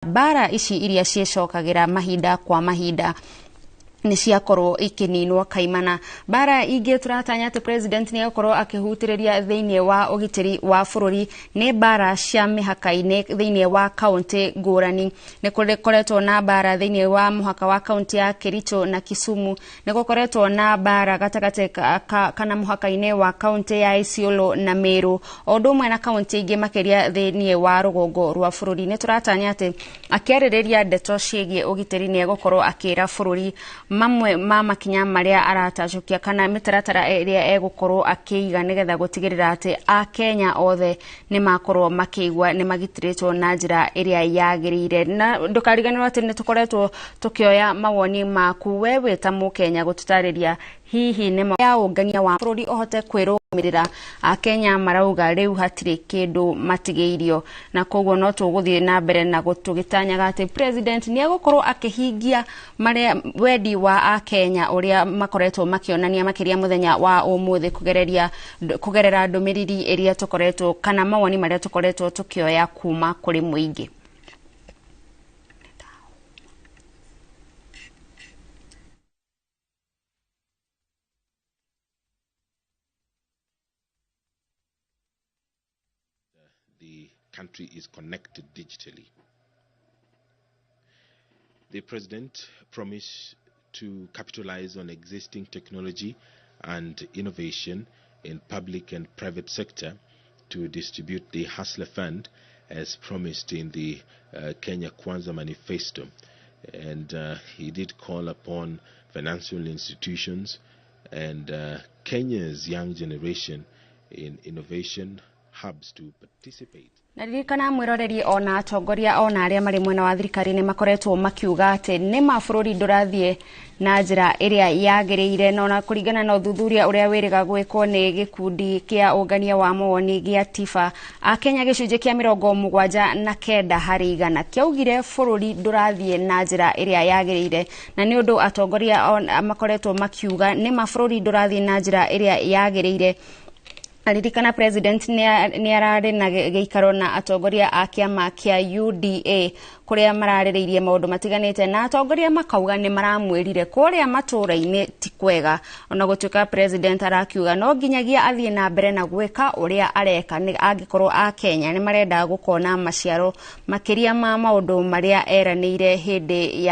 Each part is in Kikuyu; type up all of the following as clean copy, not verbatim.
Mbara ici iria ciĩcokagĩra mahinda kwa mahinda nĩ ciakorwo ikininwo kaimana. Mbara ingĩ tũratanya atĩ president nĩ egũkorwo akĩhutĩrĩria thĩinĩ wa ũgitĩri wa bũrũri nĩ mbara cia mĩhaka-inĩ thĩinĩ wa kaunti ngũrani. Nĩ kũkoretwo na mbara thĩinĩ wa mũhaka wa kaunti ya Kericho na Kisumu, nĩ gũkoretwo na mbara gatagatĩ kana mũhaka-inĩ wa kaunti ya Isiolo na Meru, o ũndũ ũmwe na kaunti ingĩ makĩria thĩinĩ wa rũgongo rwa bũrũri. Nĩ tũratanya atĩ akĩarĩrĩria ndeto ciĩgiĩ ũgitĩri nĩ egũkorwo akĩra bũrũri mamwe ma makinya marĩa aratacũkia kana mĩtaratara ĩrĩa egũkorwo akĩiga nĩgetha gũtigĩrĩra atĩ akenya othe nĩ makorwo makĩigua nĩ magitĩrĩtwo na njĩra ĩrĩa yagĩrĩire. Na ndũkariganĩrwo atĩ nĩ tũkoretwo tũkĩoya mawoni maku we wĩ ta mũkenya gũtũtarĩria hihi nĩ ya ũngania wa bũrũri ũhote kwĩrũgamĩrĩra. Akenya marauga rĩu hatirĩ kĩndũ matigĩirio, na koguo no tũgũthiĩ na mbere na tũgĩtanyaga atĩ president nĩ egũkorwo akĩhingia marĩa wendi wa akenya ũrĩa makoretwo makĩonania makĩria mũthenya wa ũmũthĩ kũgerera ndũmĩrĩri ĩrĩa tũkoretwo kana mawoni marĩa tũkoretwo tũkĩoya kuma kũrĩ mũingĩ. The country is connected digitally. The president promised to capitalize on existing technology and innovation in public and private sector to distribute the Hustler Fund as promised in the Kenya Kwanza Manifesto. And he did call upon financial institutions and Kenya's young generation in innovation hubs to participate. Na ririkana mwiroreri ona atongoria ona arĩa marĩ mwena wa thirikari nĩ makoretwo makiuga atĩ nĩ ma bũrũri ndũrathiĩ na njĩra ĩrĩa yagĩrĩire, na ona kũringana na ũthuthuria ũrĩa wĩrĩga gwĩkwo nĩ gĩkundi kĩa ũngania wa mawoni gĩa TIFA, akenya gĩcunjĩ kĩa 79 harĩ igana kĩaugire bũrũri ndũrathiĩ na njĩra ĩrĩa yagĩrĩire, na nĩ ũndũ atongoria makoretwo makiuga nĩ ma bũrũri ndũrathiĩ na njĩra ĩrĩa yagĩrĩire. Ririkana president nĩ ararĩ na gĩikaro na atongoria a kĩama kĩa UDA kũrĩa mararĩrĩirie maũndũ matiganĩte, na atongoria makauga nĩ maramwĩrire kũrĩa matũũra-inĩ ti kwega, ona gũtuĩka president arakiuga no nginyagia athiĩ na mbere na gwĩka ũrĩa areka nĩ angĩkorwo akenya nĩ marenda gũkona maciaro makĩria ma maũndũ marĩa eranĩire hĩndĩ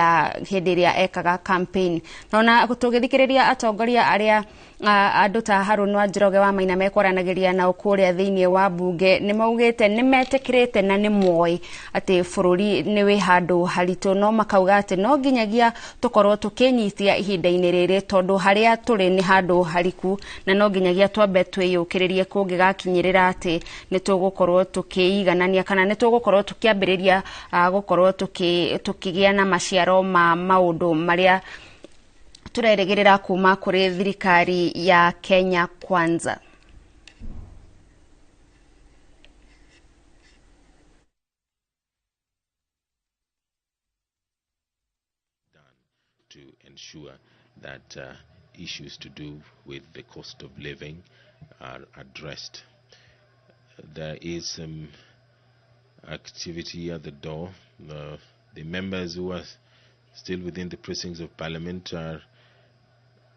ĩrĩa ekaga campaign. Na ona tũgĩthikĩrĩria atongoria arĩa andũ ta Harũn wa Njoroge wa Maina mekwaranagĩria nao kũrĩa thĩinĩ wa bunge nĩ maugĩte nĩ metĩkĩrĩte na nĩ moĩ atĩ bũrũri nĩ wĩ handũ haritũ, no makauga atĩ no nginyagia tũkorwo tũkĩnyitia ihinda-inĩ rĩrĩ tondũ harĩa tũrĩ nĩ handũ hariku, na no nginyagia twambe twĩyũkĩrĩrie kũngĩgakinyĩrĩra atĩ nĩ tũgũkorwo tũkĩiganania kana nĩ tũgũkorwo tũkĩambĩrĩria gũkorwo tũkĩgĩa na maciaro ma maũndũ marĩa tũrerĩgĩrĩra kuma kũrĩ thirikari ya Kenya Kwanza. To ensure that issues to do with the cost of living are addressed. There is some activity at the door. The members who are still within the precincts of Parliament are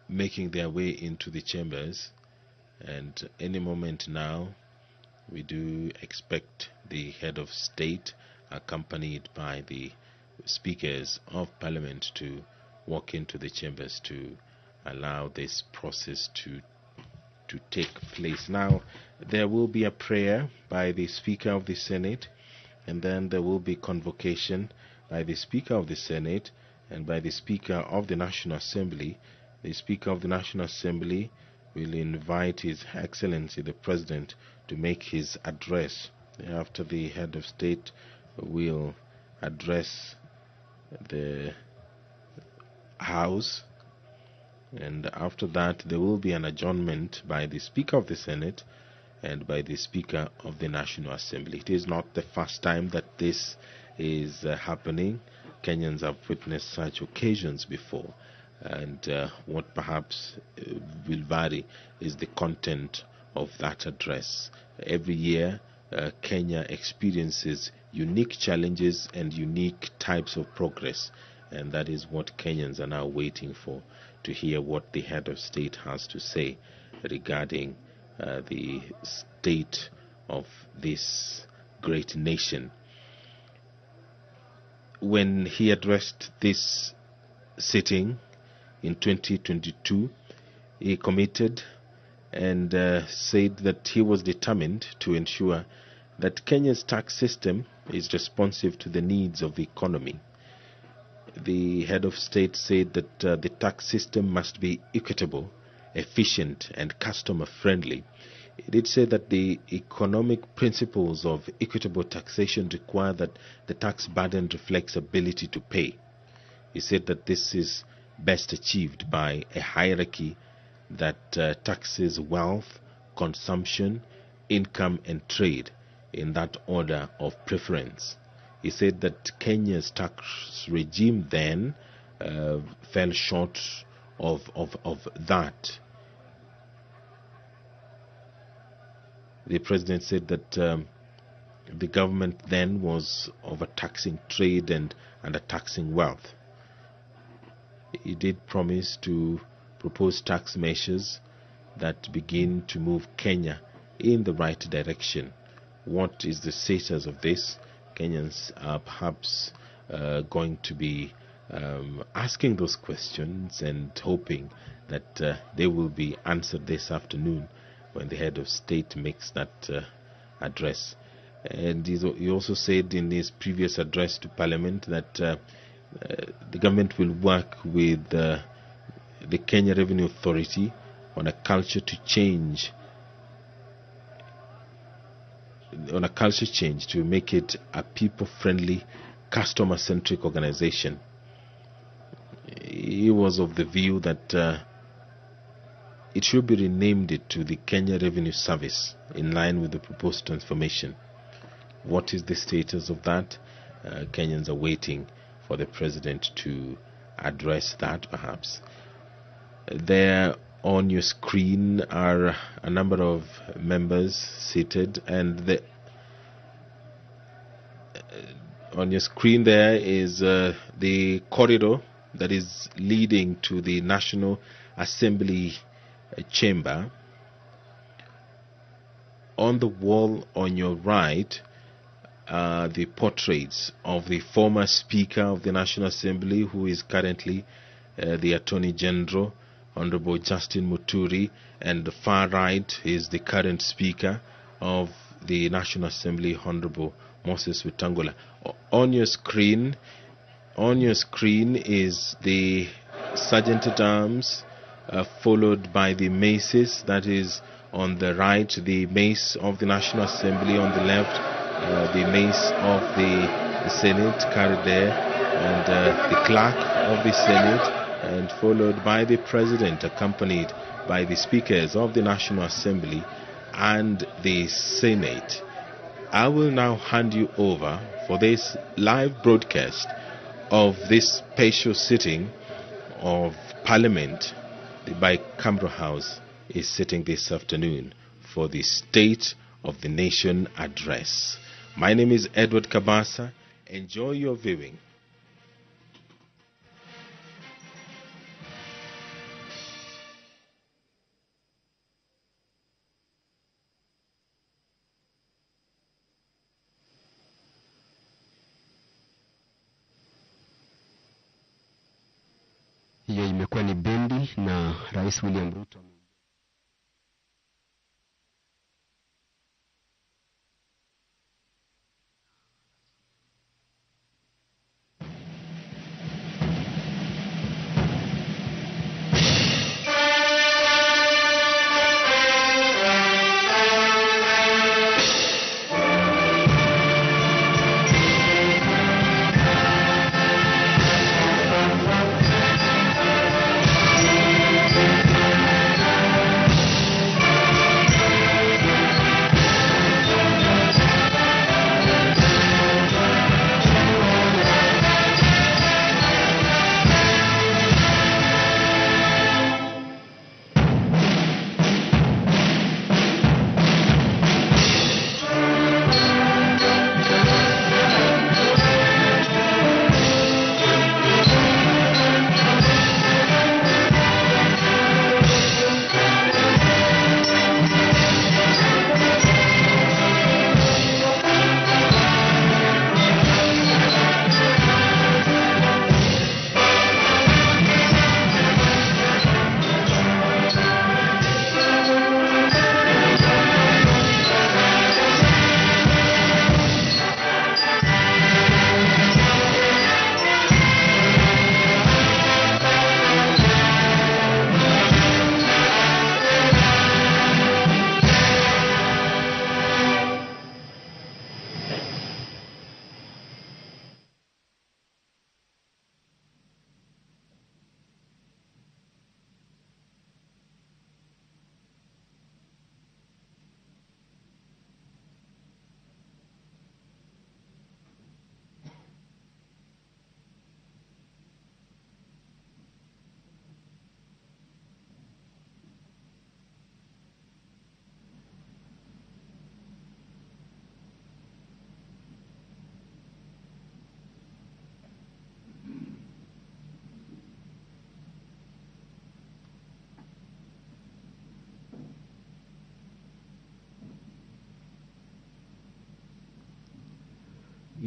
making their way into the chambers, and any moment now we do expect the head of state, accompanied by the speakers of Parliament, to walk into the chambers to allow this process to take place. Now, there will be a prayer by the Speaker of the Senate, and then there will be convocation by the Speaker of the Senate and by the Speaker of the National Assembly. The Speaker of the National Assembly will invite His Excellency the President to make his address. After the head of state will address the House, and after that there will be an adjournment by the Speaker of the Senate and by the Speaker of the National Assembly. It is not the first time that this is happening. Kenyans have witnessed such occasions before, and what perhaps will vary is the content of that address. Every year, Kenya experiences unique challenges and unique types of progress. And that is what Kenyans are now waiting for, to hear what the head of state has to say regarding the state of this great nation. When he addressed this sitting in 2022, he committed and said that he was determined to ensure that Kenya's tax system is responsive to the needs of the economy. The head of state said that the tax system must be equitable, efficient, and customer friendly. He did say that the economic principles of equitable taxation require that the tax burden reflects ability to pay. He said that this is best achieved by a hierarchy that taxes wealth, consumption, income, and trade in that order of preference. He said that Kenya's tax regime then fell short of that. The president said that the government then was overtaxing trade and undertaxing wealth. He did promise to propose tax measures that begin to move Kenya in the right direction. What is the status of this? Kenyans are perhaps going to be asking those questions and hoping that they will be answered this afternoon when the head of state makes that address. And he also said in his previous address to Parliament that the government will work with the Kenya Revenue Authority on a culture to change, on a culture change to make it a people-friendly, customer-centric organization. He was of the view that it should be renamed it to the Kenya Revenue Service in line with the proposed transformation. What is the status of that? Kenyans are waiting for the president to address that, perhaps. There on your screen are a number of members seated, and on your screen there is the corridor that is leading to the National Assembly chamber. On the wall on your right are the portraits of the former Speaker of the National Assembly, who is currently the Attorney General, Honorable Justin Muturi, and the far right is the current Speaker of the National Assembly, Honorable Moses Wetangula. On your screen is the Sergeant at Arms, followed by the maces. That is on the right, the mace of the National Assembly, on the left, the mace of the Senate carried there, and the clerk of the Senate, and followed by the President, accompanied by the speakers of the National Assembly and the Senate. I will now hand you over for this live broadcast of this special sitting of Parliament. The Bicameral House is sitting this afternoon for the State of the Nation address. My name is Edward Kabasa. Enjoy your viewing. Hiyo imekuwa ni bendi na Rais William Ruto.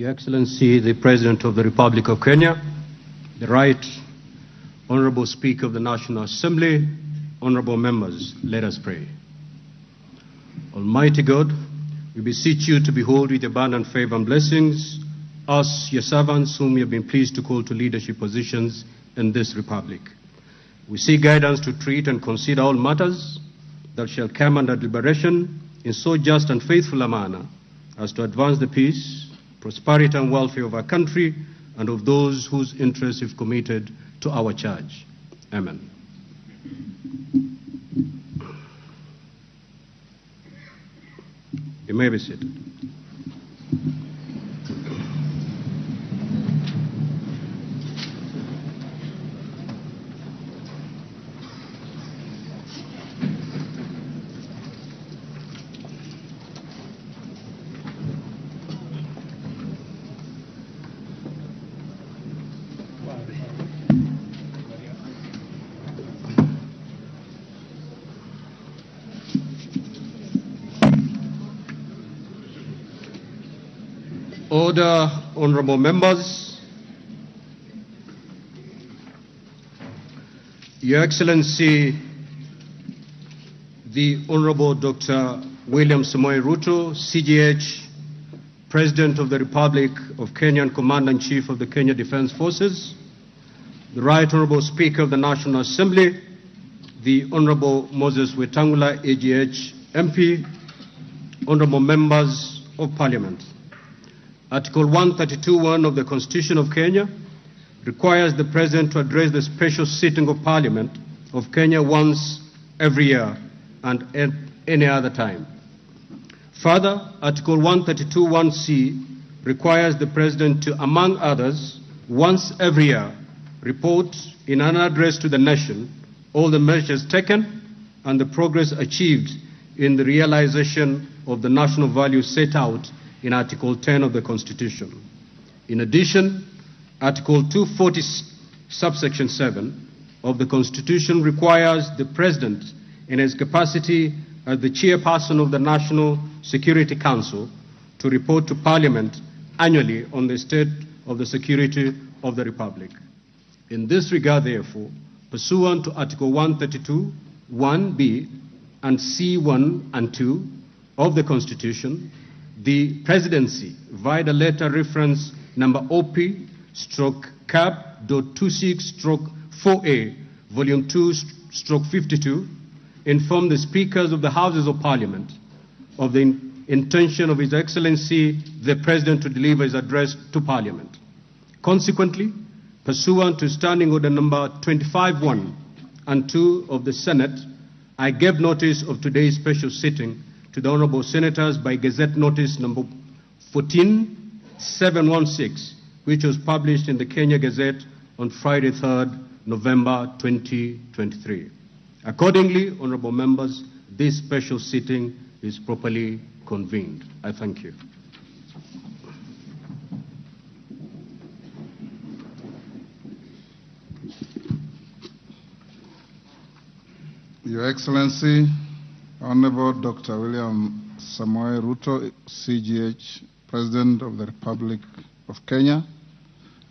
Your Excellency, the President of the Republic of Kenya, the Right Honorable Speaker of the National Assembly, honorable members, let us pray. Almighty God, we beseech you to behold with abundant favor and blessings us, your servants, whom you have been pleased to call to leadership positions in this republic. We seek guidance to treat and consider all matters that shall come under deliberation in so just and faithful a manner as to advance the peace, prosperity, and welfare of our country and of those whose interests we've committed to our charge. Amen. You may be seated. Order, honorable members. Your Excellency, the Honorable Dr. William Samoei Ruto, CGH, President of the Republic of Kenya and Commander-in-Chief of the Kenya Defense Forces, the Right Honorable Speaker of the National Assembly, the Honorable Moses Wetangula, AGH MP, Honorable Members of Parliament. Article 132.1 of the Constitution of Kenya requires the President to address the special sitting of Parliament of Kenya once every year and at any other time. Further, Article 132.1c requires the President to, among others, once every year, report in an address to the nation all the measures taken and the progress achieved in the realization of the national values set out in Article 10 of the Constitution. In addition, Article 240, subsection 7 of the Constitution requires the President, in his capacity as the chairperson of the National Security Council, to report to Parliament annually on the state of the security of the Republic. In this regard, therefore, pursuant to Article 132, 1B, and C1 and 2 of the Constitution, the Presidency, via the letter reference number OP/CAB.26/4A, Volume 2/52, informed the Speakers of the Houses of Parliament of the intention of His Excellency the President to deliver his address to Parliament. Consequently, pursuant to Standing Order number 25(1) and 2 of the Senate, I gave notice of today's special sitting to the Honorable Senators by Gazette Notice number 14716, which was published in the Kenya Gazette on Friday, 3rd November 2023. Accordingly, Honorable Members, this special sitting is properly convened. I thank you. Your Excellency, Honorable Dr. William Samoei Ruto, CGH, President of the Republic of Kenya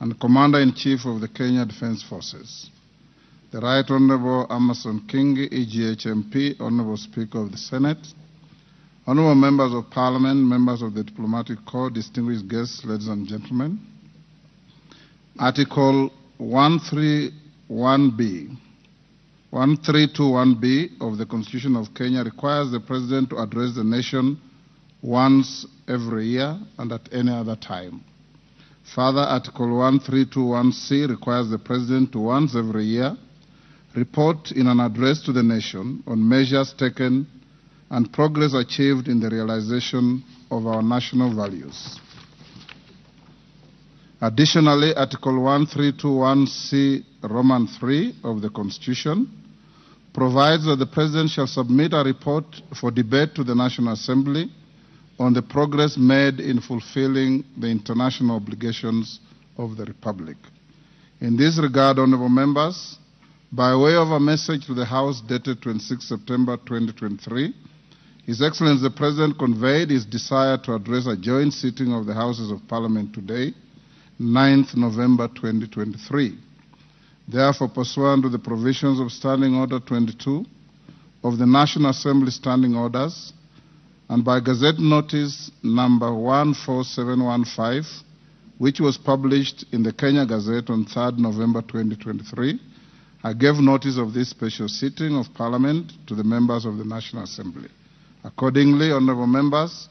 and Commander-in-Chief of the Kenya Defense Forces, the Right Honorable Amason Kingi, EGH MP, Honorable Speaker of the Senate, Honorable Members of Parliament, Members of the Diplomatic Corps, distinguished guests, ladies and gentlemen. Article 131B. 1321B of the Constitution of Kenya requires the President to address the nation once every year and at any other time. Further, Article 1321C requires the President to once every year report in an address to the nation on measures taken and progress achieved in the realization of our national values. Additionally, Article 1321C, Roman 3 of the Constitution provides that the President shall submit a report for debate to the National Assembly on the progress made in fulfilling the international obligations of the Republic. In this regard, honorable members, by way of a message to the House dated 26 September 2023, His Excellency the President conveyed his desire to address a joint sitting of the Houses of Parliament today, 9th November 2023. Therefore, pursuant to the provisions of Standing Order 22 of the National Assembly Standing Orders, and by Gazette Notice number 14715, which was published in the Kenya Gazette on 3rd November 2023, I gave notice of this special sitting of Parliament to the members of the National Assembly. Accordingly, honorable members,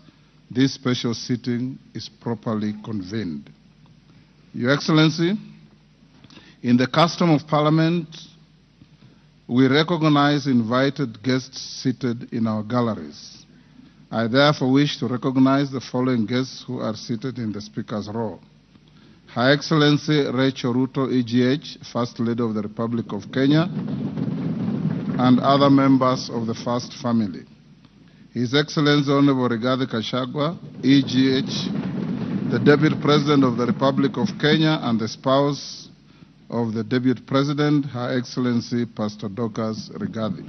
this special sitting is properly convened. Your Excellency, in the custom of Parliament, we recognize invited guests seated in our galleries. I therefore wish to recognize the following guests who are seated in the Speaker's row. Her Excellency Rachel Ruto, EGH, First Lady of the Republic of Kenya, and other members of the First Family. His Excellency Honorable Rigathi Gachagua, EGH, the Deputy President of the Republic of Kenya and the spouse of the Deputy President, Her Excellency Pastor Dorcas Rigathi.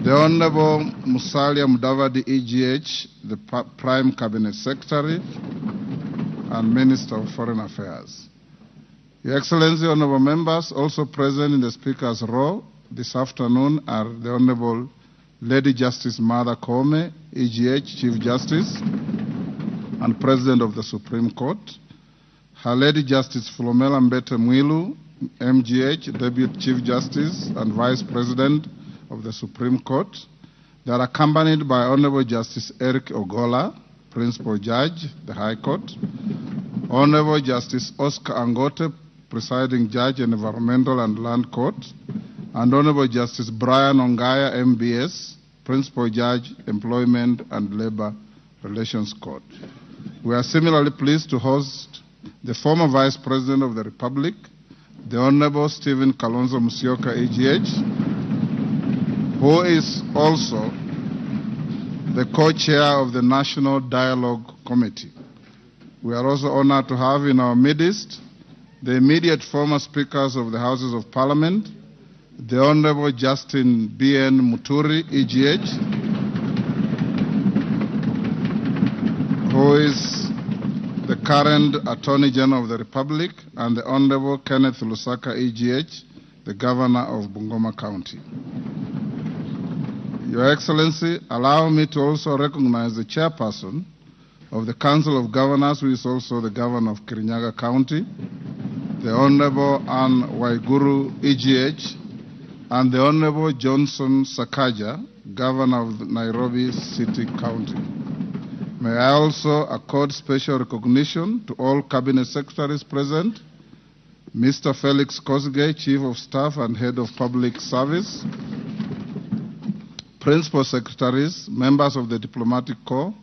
The Honorable Musalia Mudavadi, EGH, the Prime Cabinet Secretary and Minister of Foreign Affairs. Your Excellency, Honorable Members, also present in the Speaker's row this afternoon are the Honorable Lady Justice Martha Koome, EGH, Chief Justice and President of the Supreme Court, Her Lady Justice Philomela Mbete Mwilu, MGH, Deputy Chief Justice and Vice President of the Supreme Court. They are accompanied by Honorable Justice Eric Ogola, Principal Judge, the High Court, Honorable Justice Oscar Angote, Presiding Judge in Environmental and Land Court, and Honorable Justice Brian Ongaya, MBS, Principal Judge, Employment and Labor Relations Court. We are similarly pleased to host the former Vice President of the Republic, the Honorable Stephen Kalonzo Musyoka, AGH, who is also the co-chair of the National Dialogue Committee. We are also honored to have in our midst the immediate former speakers of the Houses of Parliament, the Honorable Justin B.N. Muturi, EGH, who is the current Attorney General of the Republic, and the Honorable Kenneth Lusaka, EGH, the Governor of Bungoma County. Your Excellency, allow me to also recognize the chairperson of the Council of Governors, who is also the Governor of Kirinyaga County, the Honorable Anne Waiguru, EGH, and the Honorable Johnson Sakaja, Governor of Nairobi City County. May I also accord special recognition to all Cabinet Secretaries present, Mr. Felix Kosgei, Chief of Staff and Head of Public Service, Principal Secretaries, members of the Diplomatic Corps,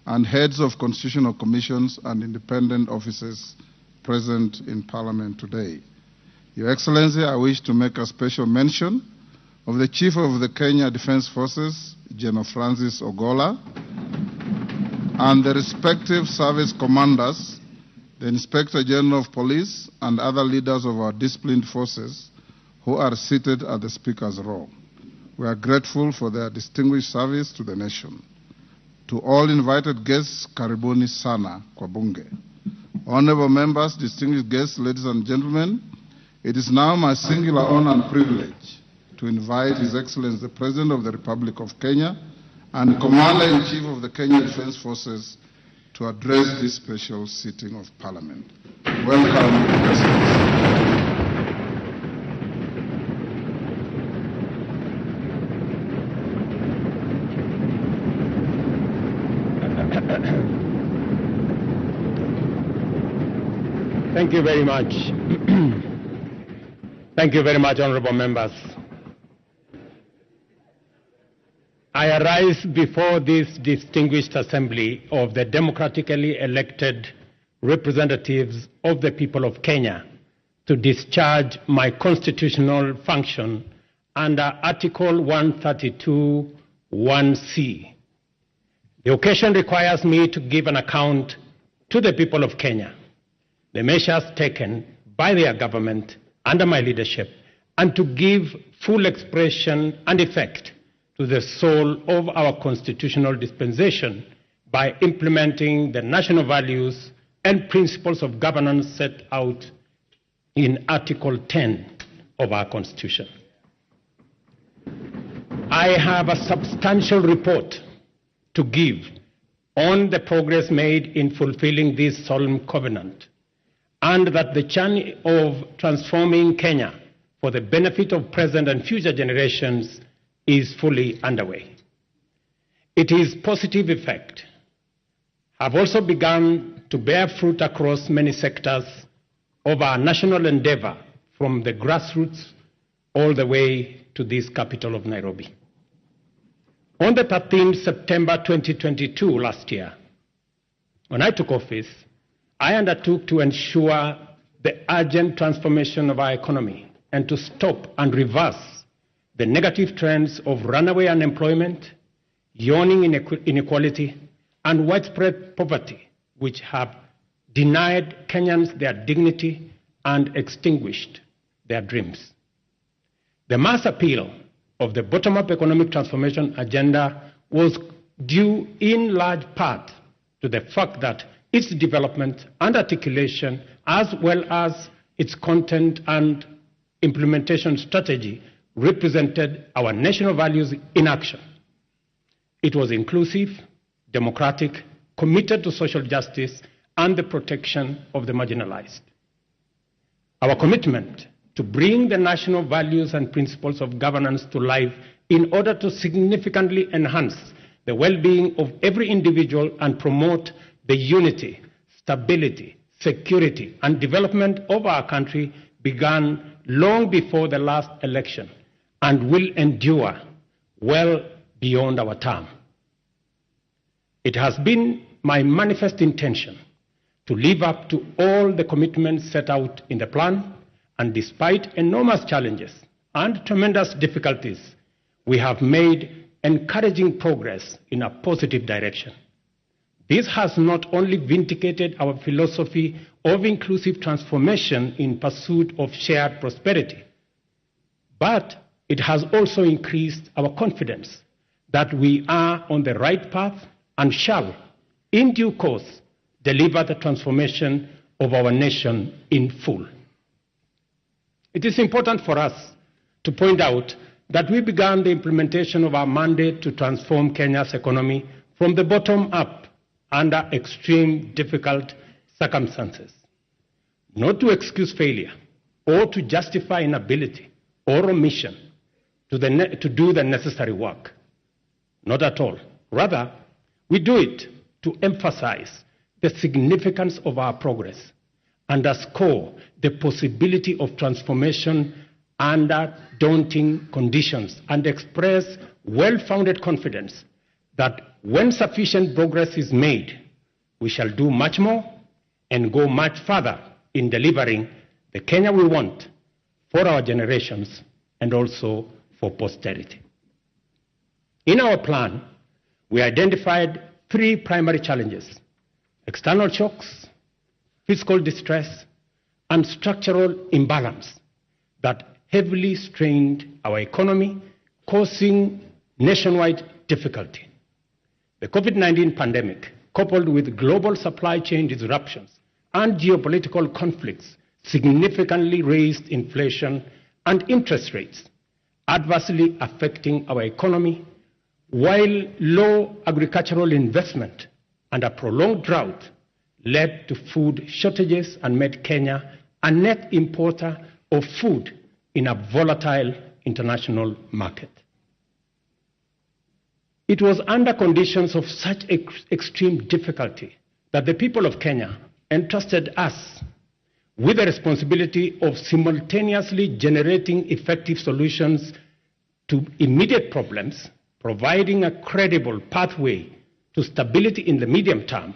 and heads of constitutional commissions and independent offices present in Parliament today. Your Excellency, I wish to make a special mention of the Chief of the Kenya Defence Forces, General Francis Ogola, and the respective service commanders, the Inspector General of Police, and other leaders of our disciplined forces who are seated at the Speaker's row. We are grateful for their distinguished service to the nation. To all invited guests, karibuni sana kwa bunge. Honorable members, distinguished guests, ladies and gentlemen, it is now my singular honor and privilege to invite His Excellency the President of the Republic of Kenya and Commander-in-Chief of the Kenya Defence Forces to address this special sitting of Parliament. Welcome, President. Thank you very much. Thank you very much, honorable members. I arise before this distinguished assembly of the democratically elected representatives of the people of Kenya to discharge my constitutional function under Article 132 1C. The occasion requires me to give an account to the people of Kenya, the measures taken by their government under my leadership, and to give full expression and effect to the soul of our constitutional dispensation by implementing the national values and principles of governance set out in Article 10 of our Constitution. I have a substantial report to give on the progress made in fulfilling this solemn covenant, and that the journey of transforming Kenya for the benefit of present and future generations is fully underway. Its positive effect have also begun to bear fruit across many sectors of our national endeavor, from the grassroots all the way to this capital of Nairobi. On the 13th September 2022 last year, when I took office, I undertook to ensure the urgent transformation of our economy and to stop and reverse the negative trends of runaway unemployment, yawning inequality, and widespread poverty, which have denied Kenyans their dignity and extinguished their dreams. The mass appeal of the bottom-up economic transformation agenda was due in large part to the fact that its development and articulation, as well as its content and implementation strategy, represented our national values in action. It was inclusive, democratic, committed to social justice and the protection of the marginalized. Our commitment to bring the national values and principles of governance to life in order to significantly enhance the well-being of every individual and promote the unity, stability, security, and development of our country began long before the last election and will endure well beyond our term. It has been my manifest intention to live up to all the commitments set out in the plan, and despite enormous challenges and tremendous difficulties, we have made encouraging progress in a positive direction. This has not only vindicated our philosophy of inclusive transformation in pursuit of shared prosperity, but it has also increased our confidence that we are on the right path and shall, in due course, deliver the transformation of our nation in full. It is important for us to point out that we began the implementation of our mandate to transform Kenya's economy from the bottom up under extreme difficult circumstances, not to excuse failure or to justify inability or omission to do the necessary work. Not at all. Rather, we do it to emphasize the significance of our progress, underscore the possibility of transformation under daunting conditions, and express well-founded confidence that when sufficient progress is made, we shall do much more and go much further in delivering the Kenya we want for our generations and also for posterity. In our plan, we identified three primary challenges: external shocks, fiscal distress, and structural imbalance that heavily strained our economy, causing nationwide difficulty. The COVID-19 pandemic, coupled with global supply chain disruptions and geopolitical conflicts, significantly raised inflation and interest rates, adversely affecting our economy, while low agricultural investment and a prolonged drought led to food shortages and made Kenya a net importer of food in a volatile international market. It was under conditions of such extreme difficulty that the people of Kenya entrusted us with the responsibility of simultaneously generating effective solutions to immediate problems, providing a credible pathway to stability in the medium term,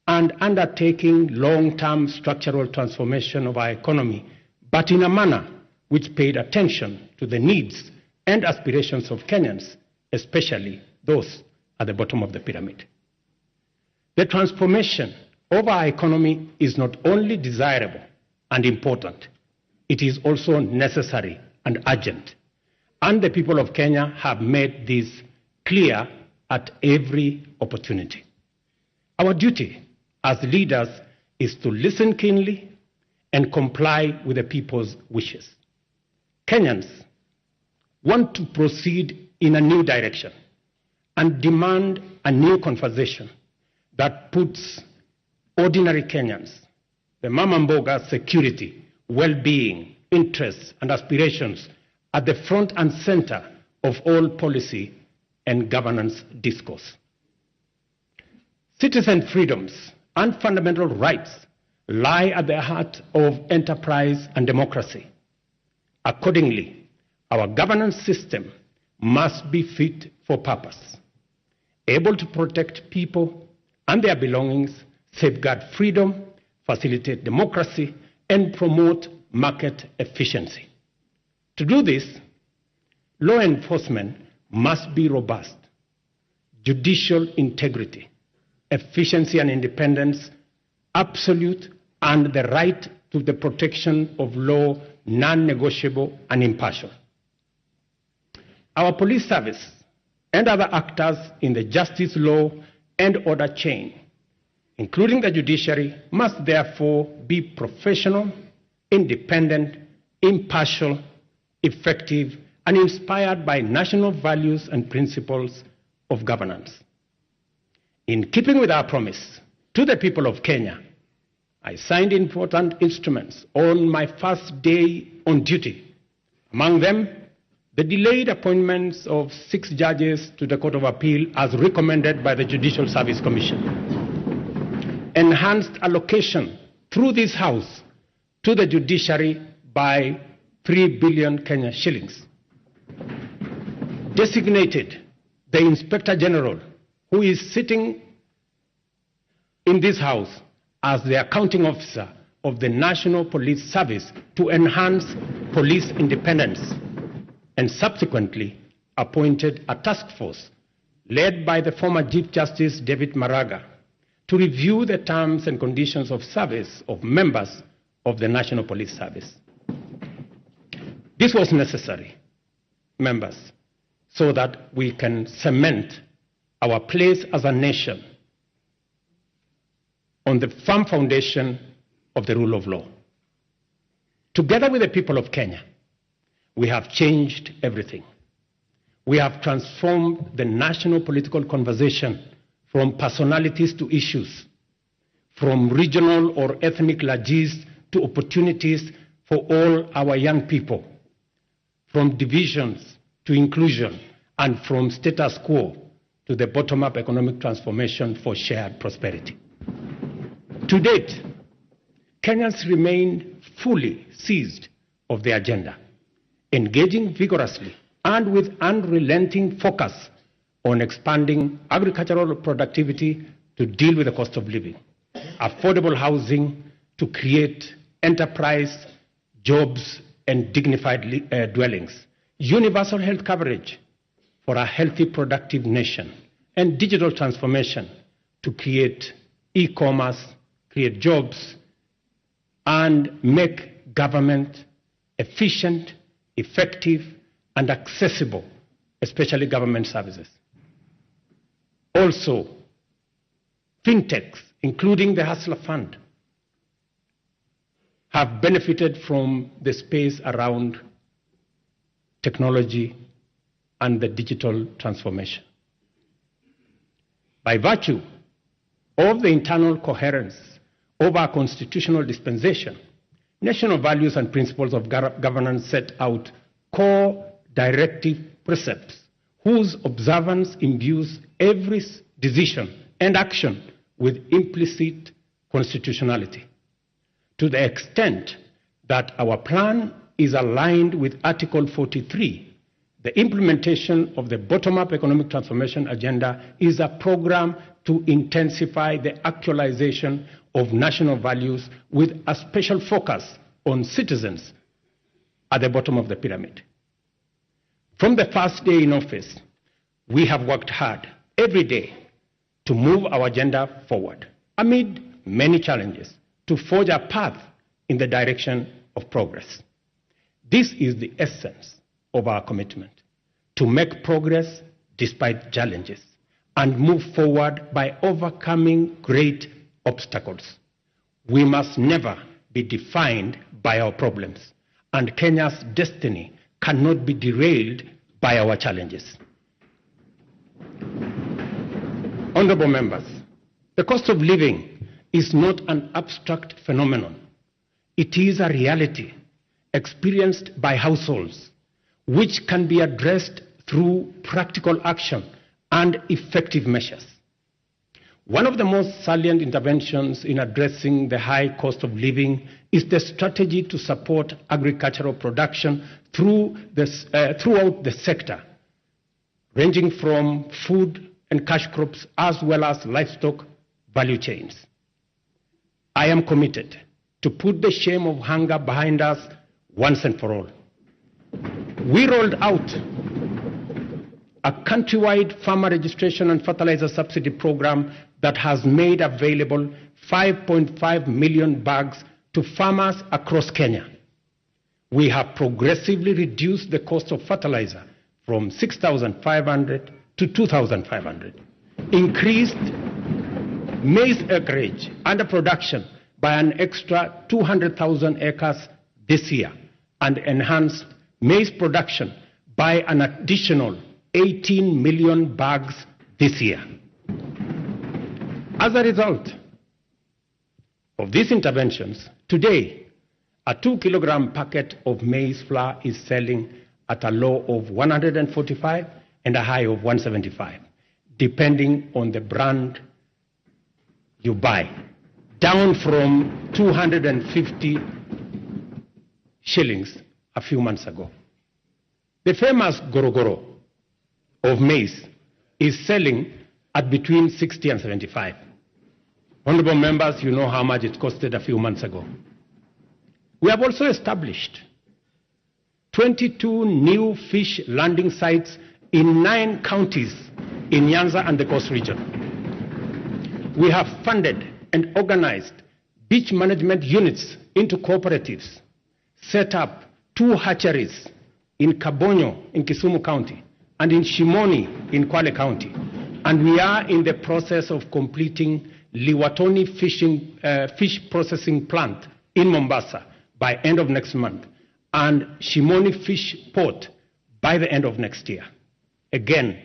and undertaking long-term structural transformation of our economy, but in a manner which paid attention to the needs and aspirations of Kenyans, especially those at the bottom of the pyramid. The transformation of our economy is not only desirable and important, it is also necessary and urgent, And the people of Kenya have made this clear at every opportunity. Our duty as leaders is to listen keenly and comply with the people's wishes. Kenyans want to proceed in a new direction and demand a new conversation that puts ordinary Kenyans, the Mama Mboga security, well-being, interests and aspirations at the front and center of all policy and governance discourse. Citizen freedoms and fundamental rights lie at the heart of enterprise and democracy. Accordingly, our governance system must be fit for purpose, able to protect people and their belongings, safeguard freedom, facilitate democracy, and promote market efficiency. To do this, law enforcement must be robust, judicial integrity, efficiency and independence, absolute, and the right to the protection of law, non-negotiable and impartial. Our police service and other actors in the justice, law, and order chain, including the judiciary, must therefore be professional, independent, impartial, effective, and inspired by national values and principles of governance. In keeping with our promise to the people of Kenya, I signed important instruments on my first day on duty. Among them, the delayed appointments of 6 judges to the Court of Appeal as recommended by the Judicial Service Commission. Enhanced allocation through this House to the judiciary by 3 billion Kenya shillings. Designated the Inspector General, who is sitting in this House as the accounting officer of the National Police Service to enhance police independence, and subsequently appointed a task force led by the former Chief Justice David Maraga to review the terms and conditions of service of members of the National Police Service. This was necessary, members, so that we can cement our place as a nation on the firm foundation of the rule of law. Together with the people of Kenya, we have changed everything. We have transformed the national political conversation from personalities to issues, from regional or ethnic largesse to opportunities for all our young people, from divisions to inclusion, and from status quo to the bottom-up economic transformation for shared prosperity. To date, Kenyans remain fully seized of the agenda, engaging vigorously and with unrelenting focus on expanding agricultural productivity to deal with the cost of living, affordable housing to create enterprise, jobs, and dignified dwellings, universal health coverage for a healthy, productive nation, and digital transformation to create e-commerce, create jobs, and make government efficient, effective, and accessible, especially government services. Also, fintechs, including the Hustler Fund, have benefited from the space around technology and the digital transformation. By virtue of the internal coherence of our constitutional dispensation, national values and principles of governance set out core directive precepts whose observance imbues every decision and action with implicit constitutionality. To the extent that our plan is aligned with Article 43, the implementation of the bottom-up economic transformation agenda is a program to intensify the actualization of national values with a special focus on citizens at the bottom of the pyramid. From the first day in office, we have worked hard every day to move our agenda forward amid many challenges to forge a path in the direction of progress. This is the essence of our commitment to make progress despite challenges and move forward by overcoming great obstacles. We must never be defined by our problems, and Kenya's destiny cannot be derailed by our challenges. Honorable members, the cost of living is not an abstract phenomenon. It is a reality experienced by households, which can be addressed through practical action and effective measures. One of the most salient interventions in addressing the high cost of living is the strategy to support agricultural production throughout the sector, ranging from food and cash crops as well as livestock value chains. I am committed to put the shame of hunger behind us once and for all. We rolled out a countrywide farmer registration and fertilizer subsidy program that has made available 5.5 million bags to farmers across Kenya. We have progressively reduced the cost of fertilizer from 6,500 to 2,500, increased maize acreage under production by an extra 200,000 acres this year, and enhanced maize production by an additional 18 million bags this year. As a result of these interventions, today, a 2-kilogram packet of maize flour is selling at a low of 145 and a high of 175, depending on the brand you buy, down from 250 shillings a few months ago. The famous gorogoro of maize is selling at between 60 and 75. Honorable members, you know how much it costed a few months ago. We have also established 22 new fish landing sites in 9 counties in Nyanza and the Coast region. We have funded and organized beach management units into cooperatives, set up 2 hatcheries in Kabonyo in Kisumu County and in Shimoni in Kwale County. And we are in the process of completing Liwatoni fish processing plant in Mombasa by end of next month, and Shimoni Fish Port by the end of next year. Again,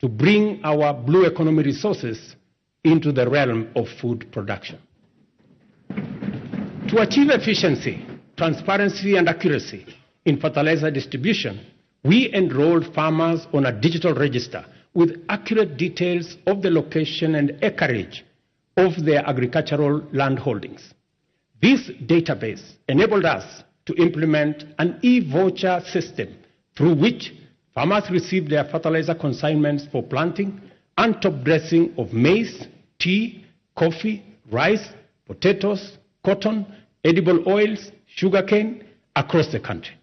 to bring our blue economy resources into the realm of food production. To achieve efficiency, transparency, and accuracy in fertilizer distribution, we enrolled farmers on a digital register with accurate details of the location and acreage of their agricultural land holdings. This database enabled us to implement an e-voucher system through which farmers receive their fertilizer consignments for planting and top dressing of maize, tea, coffee, rice, potatoes, cotton, edible oils, sugarcane across the country.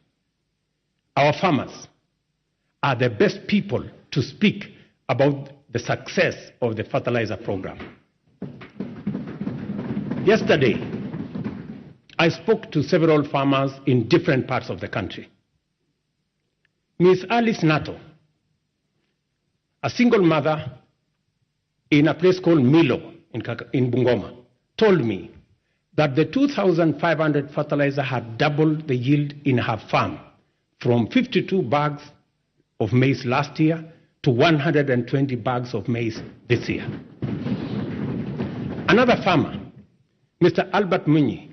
Our farmers are the best people to speak about the success of the fertilizer program. Yesterday, I spoke to several farmers in different parts of the country. Ms. Alice Nato, a single mother in a place called Milo in Bungoma, told me that the 2,500 fertilizer had doubled the yield in her farm from 52 bags of maize last year to 120 bags of maize this year. Another farmer, Mr. Albert Munyi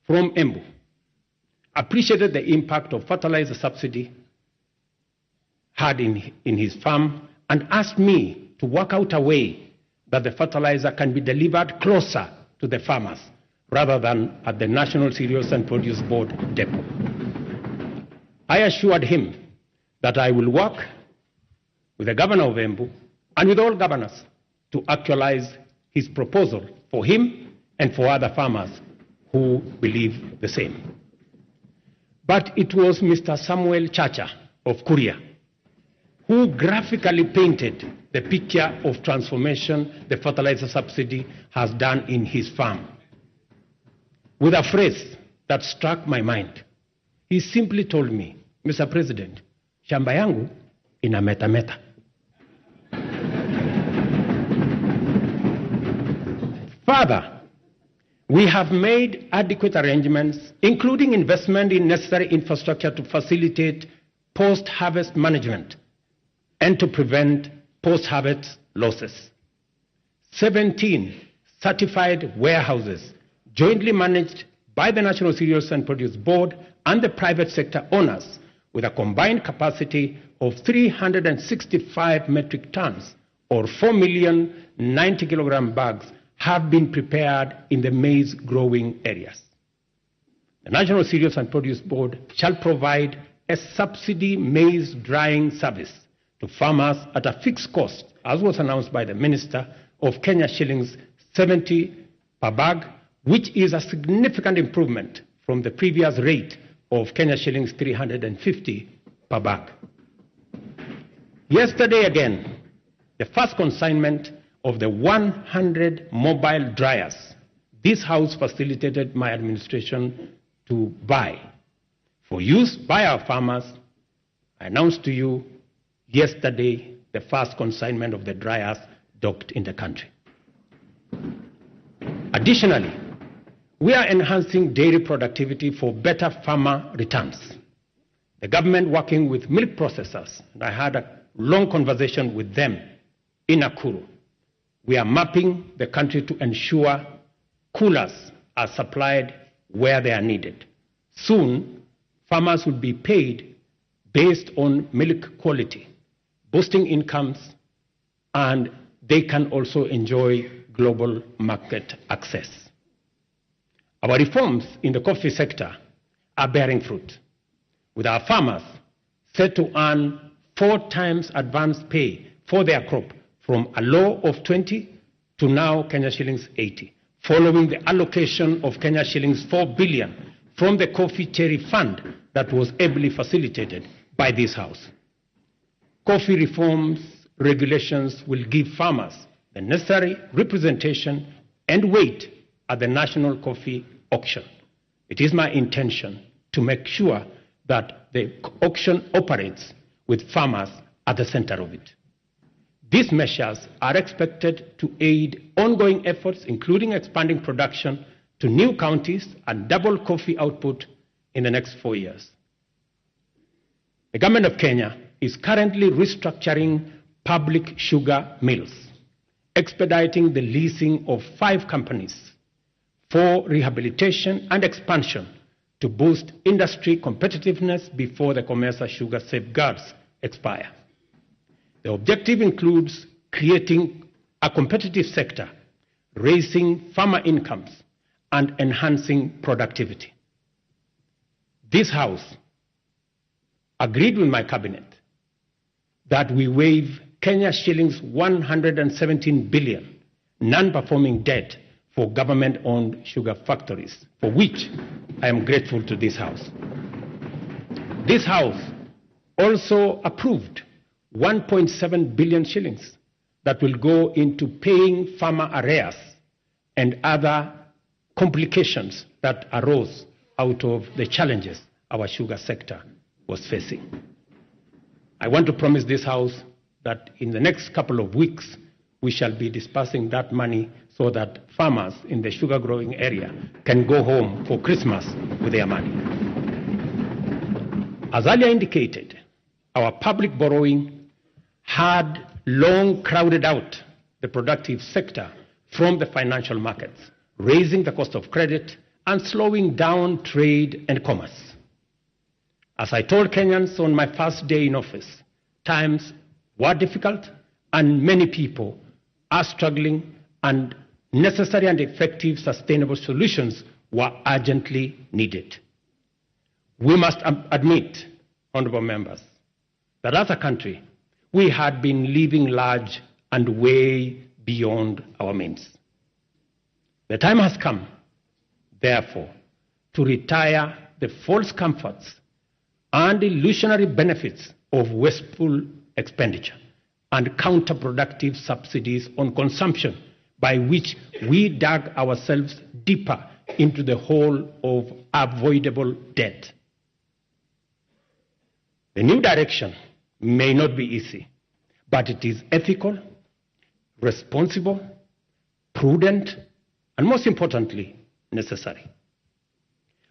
from Embu, appreciated the impact of fertilizer subsidy had in his farm and asked me to work out a way that the fertilizer can be delivered closer to the farmers rather than at the National Cereals and Produce Board depot. I assured him that I will work with the governor of Embu and with all governors to actualize his proposal for him and for other farmers who believe the same. But it was Mr. Samuel Chacha of Kuria who graphically painted the picture of transformation the fertilizer subsidy has done in his farm, with a phrase that struck my mind. He simply told me, Mr. President, shamba yangu ina meta meta. Further, we have made adequate arrangements, including investment in necessary infrastructure to facilitate post-harvest management and to prevent post-harvest losses. 17 certified warehouses jointly managed by the National Cereals and Produce Board and the private sector owners with a combined capacity of 365 metric tons or 4,090,000 kilogram bags have been prepared in the maize growing areas. The National Cereals and Produce Board shall provide a subsidy maize drying service to farmers at a fixed cost, as was announced by the Minister, of Kenya shillings 70 per bag, which is a significant improvement from the previous rate of Kenya shillings 350 per bag. Yesterday again, the first consignment of the 100 mobile dryers this House facilitated my administration to buy for use by our farmers. I announced to you yesterday the first consignment of the dryers docked in the country. Additionally, we are enhancing dairy productivity for better farmer returns. The government working with milk processors, and I had a long conversation with them in Nakuru. We are mapping the country to ensure coolers are supplied where they are needed. Soon, farmers will be paid based on milk quality, boosting incomes, and they can also enjoy global market access. Our reforms in the coffee sector are bearing fruit, with our farmers set to earn 4 times advance pay for their crop from a low of 20 to now Kenya shillings 80, following the allocation of Kenya shillings 4 billion from the Coffee Cherry Fund that was ably facilitated by this House. Coffee reforms regulations will give farmers the necessary representation and weight at the national coffee auction. It is my intention to make sure that the auction operates with farmers at the center of it. These measures are expected to aid ongoing efforts, including expanding production to new counties and double coffee output in the next 4 years. The government of Kenya is currently restructuring public sugar mills, expediting the leasing of 5 companies for rehabilitation and expansion to boost industry competitiveness before the COMESA sugar safeguards expire. The objective includes creating a competitive sector, raising farmer incomes, and enhancing productivity. This House agreed with my cabinet that we waive Kenya shillings 117 billion non-performing debt for government-owned sugar factories, for which I am grateful to this House. This House also approved 1.7 billion shillings that will go into paying farmer arrears and other complications that arose out of the challenges our sugar sector was facing. I want to promise this House that in the next couple of weeks, we shall be dispersing that money so that farmers in the sugar growing area can go home for Christmas with their money. As earlier indicated, our public borrowing had long crowded out the productive sector from the financial markets, raising the cost of credit and slowing down trade and commerce. As I told Kenyans on my first day in office, times were difficult and many people are struggling, and necessary and effective sustainable solutions were urgently needed. We must admit, honorable members, that as a country, we had been living large and way beyond our means. The time has come, therefore, to retire the false comforts and illusionary benefits of wasteful expenditure and counterproductive subsidies on consumption, by which we dug ourselves deeper into the hole of avoidable debt. The new direction may not be easy, but it is ethical, responsible, prudent, and most importantly, necessary.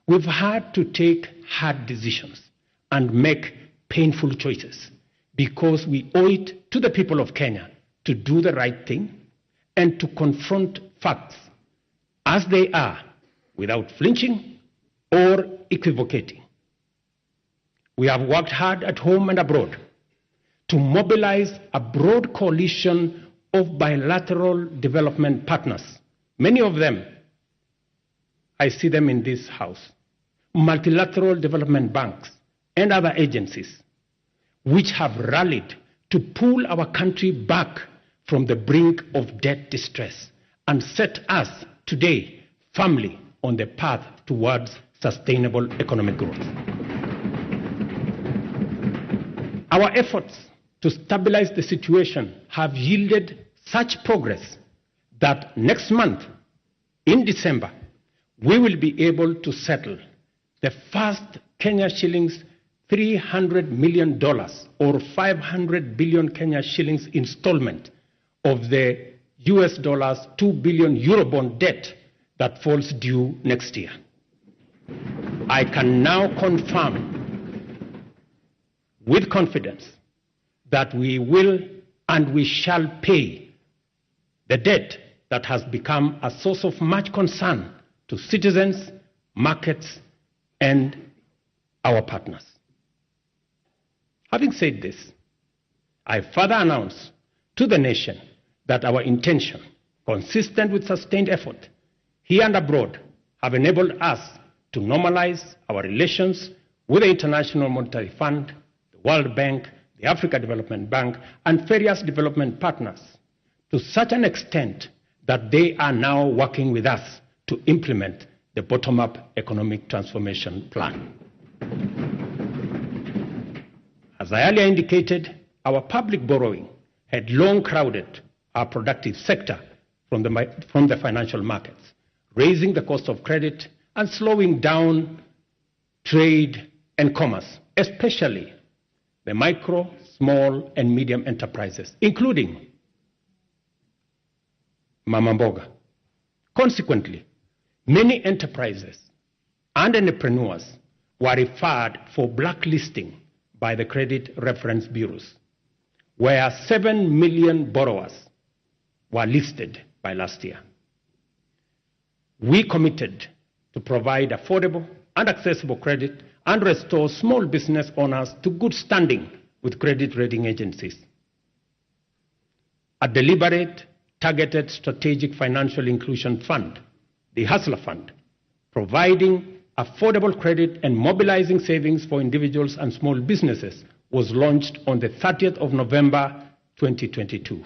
We've had to take hard decisions and make painful choices because we owe it to the people of Kenya to do the right thing and to confront facts as they are without flinching or equivocating. We have worked hard at home and abroad to mobilize a broad coalition of bilateral development partners. Many of them, I see them in this house, multilateral development banks and other agencies, which have rallied to pull our country back from the brink of debt distress and set us today firmly on the path towards sustainable economic growth. Our efforts to stabilize the situation have yielded such progress that next month, in December, we will be able to settle the first Kenya shillings $300 million or 500 billion Kenya shillings installment of the US dollars 2 billion Eurobond debt that falls due next year. I can now confirm with confidence that we will and we shall pay the debt that has become a source of much concern to citizens, markets, and our partners. Having said this, I further announce to the nation that our intention, consistent with sustained effort here and abroad, have enabled us to normalize our relations with the International Monetary Fund, the World Bank, the Africa Development Bank, and various development partners to such an extent that they are now working with us to implement the bottom-up economic transformation plan. As I earlier indicated, our public borrowing had long crowded our productive sector from the financial markets, raising the cost of credit and slowing down trade and commerce, especially the micro, small, and medium enterprises, including Mama Mboga. Consequently, many enterprises and entrepreneurs were referred for blacklisting by the credit reference bureaus, where 7 million borrowers were listed by last year. We committed to provide affordable and accessible credit and restore small business owners to good standing with credit rating agencies. A deliberate, targeted strategic financial inclusion fund, the Hustler Fund, providing affordable credit and mobilizing savings for individuals and small businesses, was launched on the 30th of November 2022.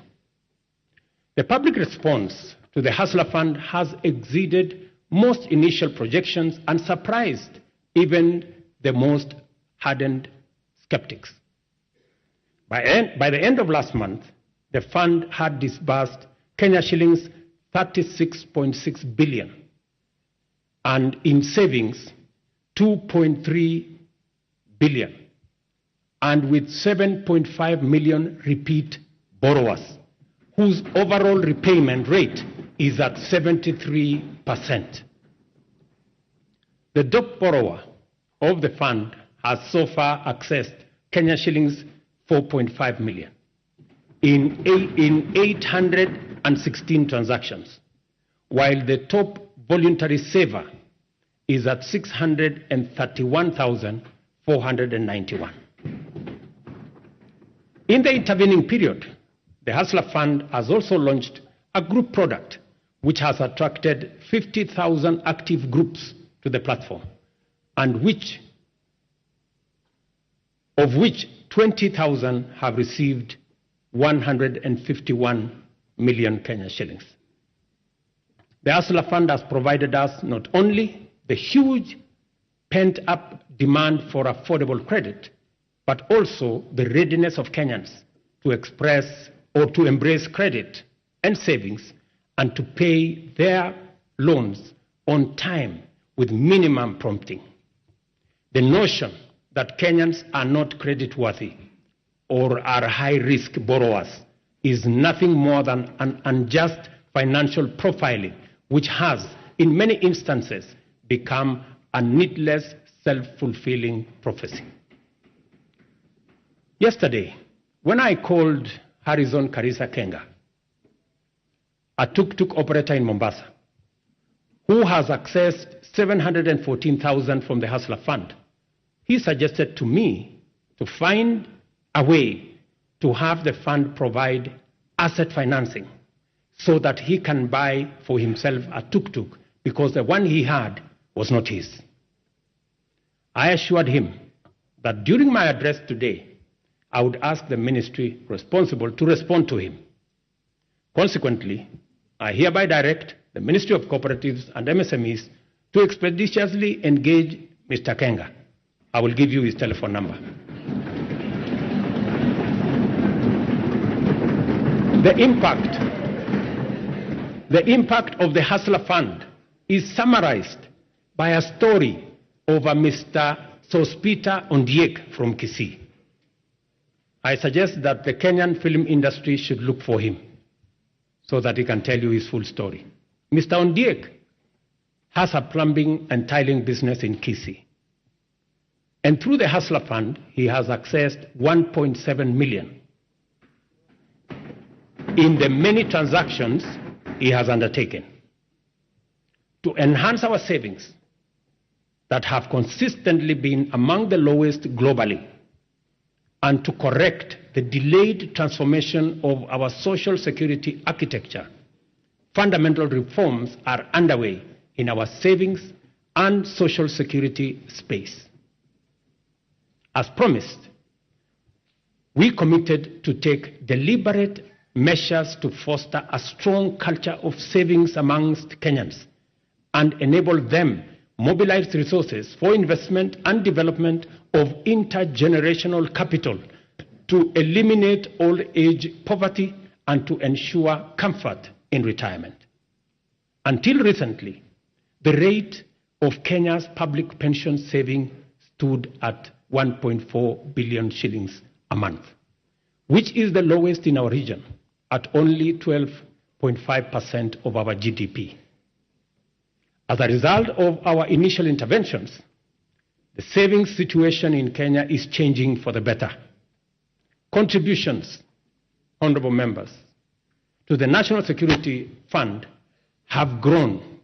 The public response to the Hustler Fund has exceeded most initial projections and surprised even the most hardened skeptics. By the end of last month, the fund had disbursed Kenya shillings 36.6 billion and in savings 2.3 billion, and with 7.5 million repeat borrowers, whose overall repayment rate is at 73%. The top borrower of the fund has so far accessed Kenya shillings 4.5 million in 816 transactions, while the top voluntary saver is at 631,491. In the intervening period, the Hustler Fund has also launched a group product which has attracted 50,000 active groups to the platform, and of which 20,000 have received 151 million Kenya shillings. The Hustler Fund has provided us not only the huge pent-up demand for affordable credit, but also the readiness of Kenyans to express or to embrace credit and savings and to pay their loans on time with minimum prompting. The notion that Kenyans are not creditworthy or are high-risk borrowers is nothing more than an unjust financial profiling, which has, in many instances, become a needless, self-fulfilling prophecy. Yesterday, when I called Harrison Karisa Kenga, a tuk-tuk operator in Mombasa, who has accessed 714,000 from the Hustler Fund, he suggested to me to find a way to have the fund provide asset financing so that he can buy for himself a tuk-tuk, because the one he had was not his. I assured him that during my address today, I would ask the ministry responsible to respond to him. Consequently, I hereby direct the Ministry of Cooperatives and MSMEs to expeditiously engage Mr. Kenga. I will give you his telephone number. The impact of the Hustler Fund is summarized by a story of a Mr. Sospita Ondiek from Kisii. I suggest that the Kenyan film industry should look for him so that he can tell you his full story. Mr. Ondiek has a plumbing and tiling business in Kisii. And through the Hustler Fund, he has accessed 1.7 million in the many transactions he has undertaken. To enhance our savings that have consistently been among the lowest globally, and to correct the delayed transformation of our social security architecture, fundamental reforms are underway in our savings and social security space. As promised, we committed to take deliberate measures to foster a strong culture of savings amongst Kenyans and enable them mobilize resources for investment and development of intergenerational capital to eliminate old age poverty and to ensure comfort in retirement. Until recently, the rate of Kenya's public pension saving stood at 1.4 billion shillings a month, which is the lowest in our region at only 12.5% of our GDP. As a result of our initial interventions, the savings situation in Kenya is changing for the better. Contributions, honorable members, to the National Security Fund have grown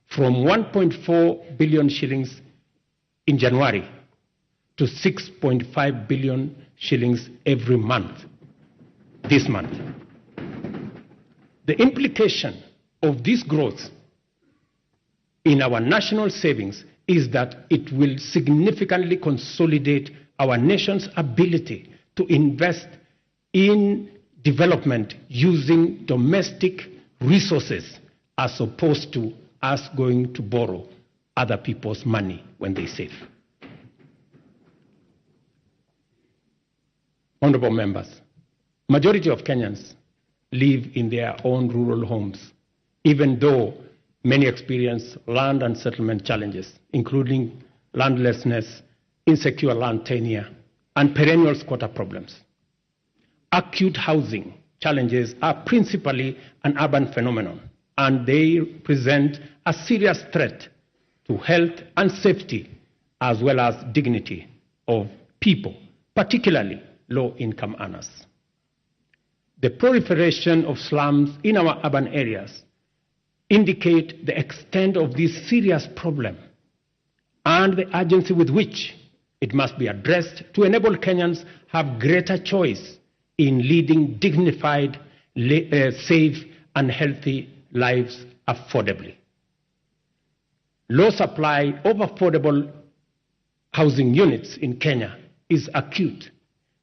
from 1.4 billion shillings in January to 6.5 billion shillings every month, this month. The implication of this growth in our national savings is that it will significantly consolidate our nation's ability to invest in development using domestic resources as opposed to us going to borrow other people's money when they save. Honorable members, majority of Kenyans live in their own rural homes, even though many experience land and settlement challenges, including landlessness, insecure land tenure, and perennial squatter problems. Acute housing challenges are principally an urban phenomenon, and they present a serious threat to health and safety, as well as dignity of people, particularly low-income earners. The proliferation of slums in our urban areas indicate the extent of this serious problem and the urgency with which it must be addressed to enable Kenyans have greater choice in leading dignified, safe, and healthy lives affordably. Low supply of affordable housing units in Kenya is acute,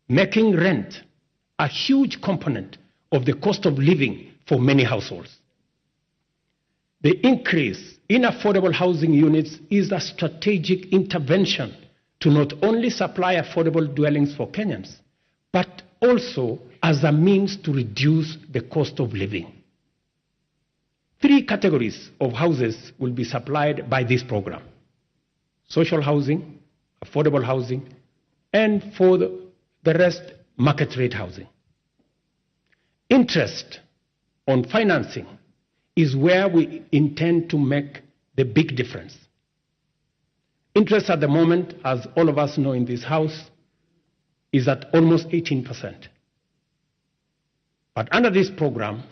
making rent a huge component of the cost of living for many households. The increase in affordable housing units is a strategic intervention to not only supply affordable dwellings for Kenyans, but also as a means to reduce the cost of living. 3 categories of houses will be supplied by this program: social housing, affordable housing, and for the rest, market rate housing. Interest on financing is where we intend to make the big difference. Interest at the moment, as all of us know in this house, is at almost 18%. But under this program,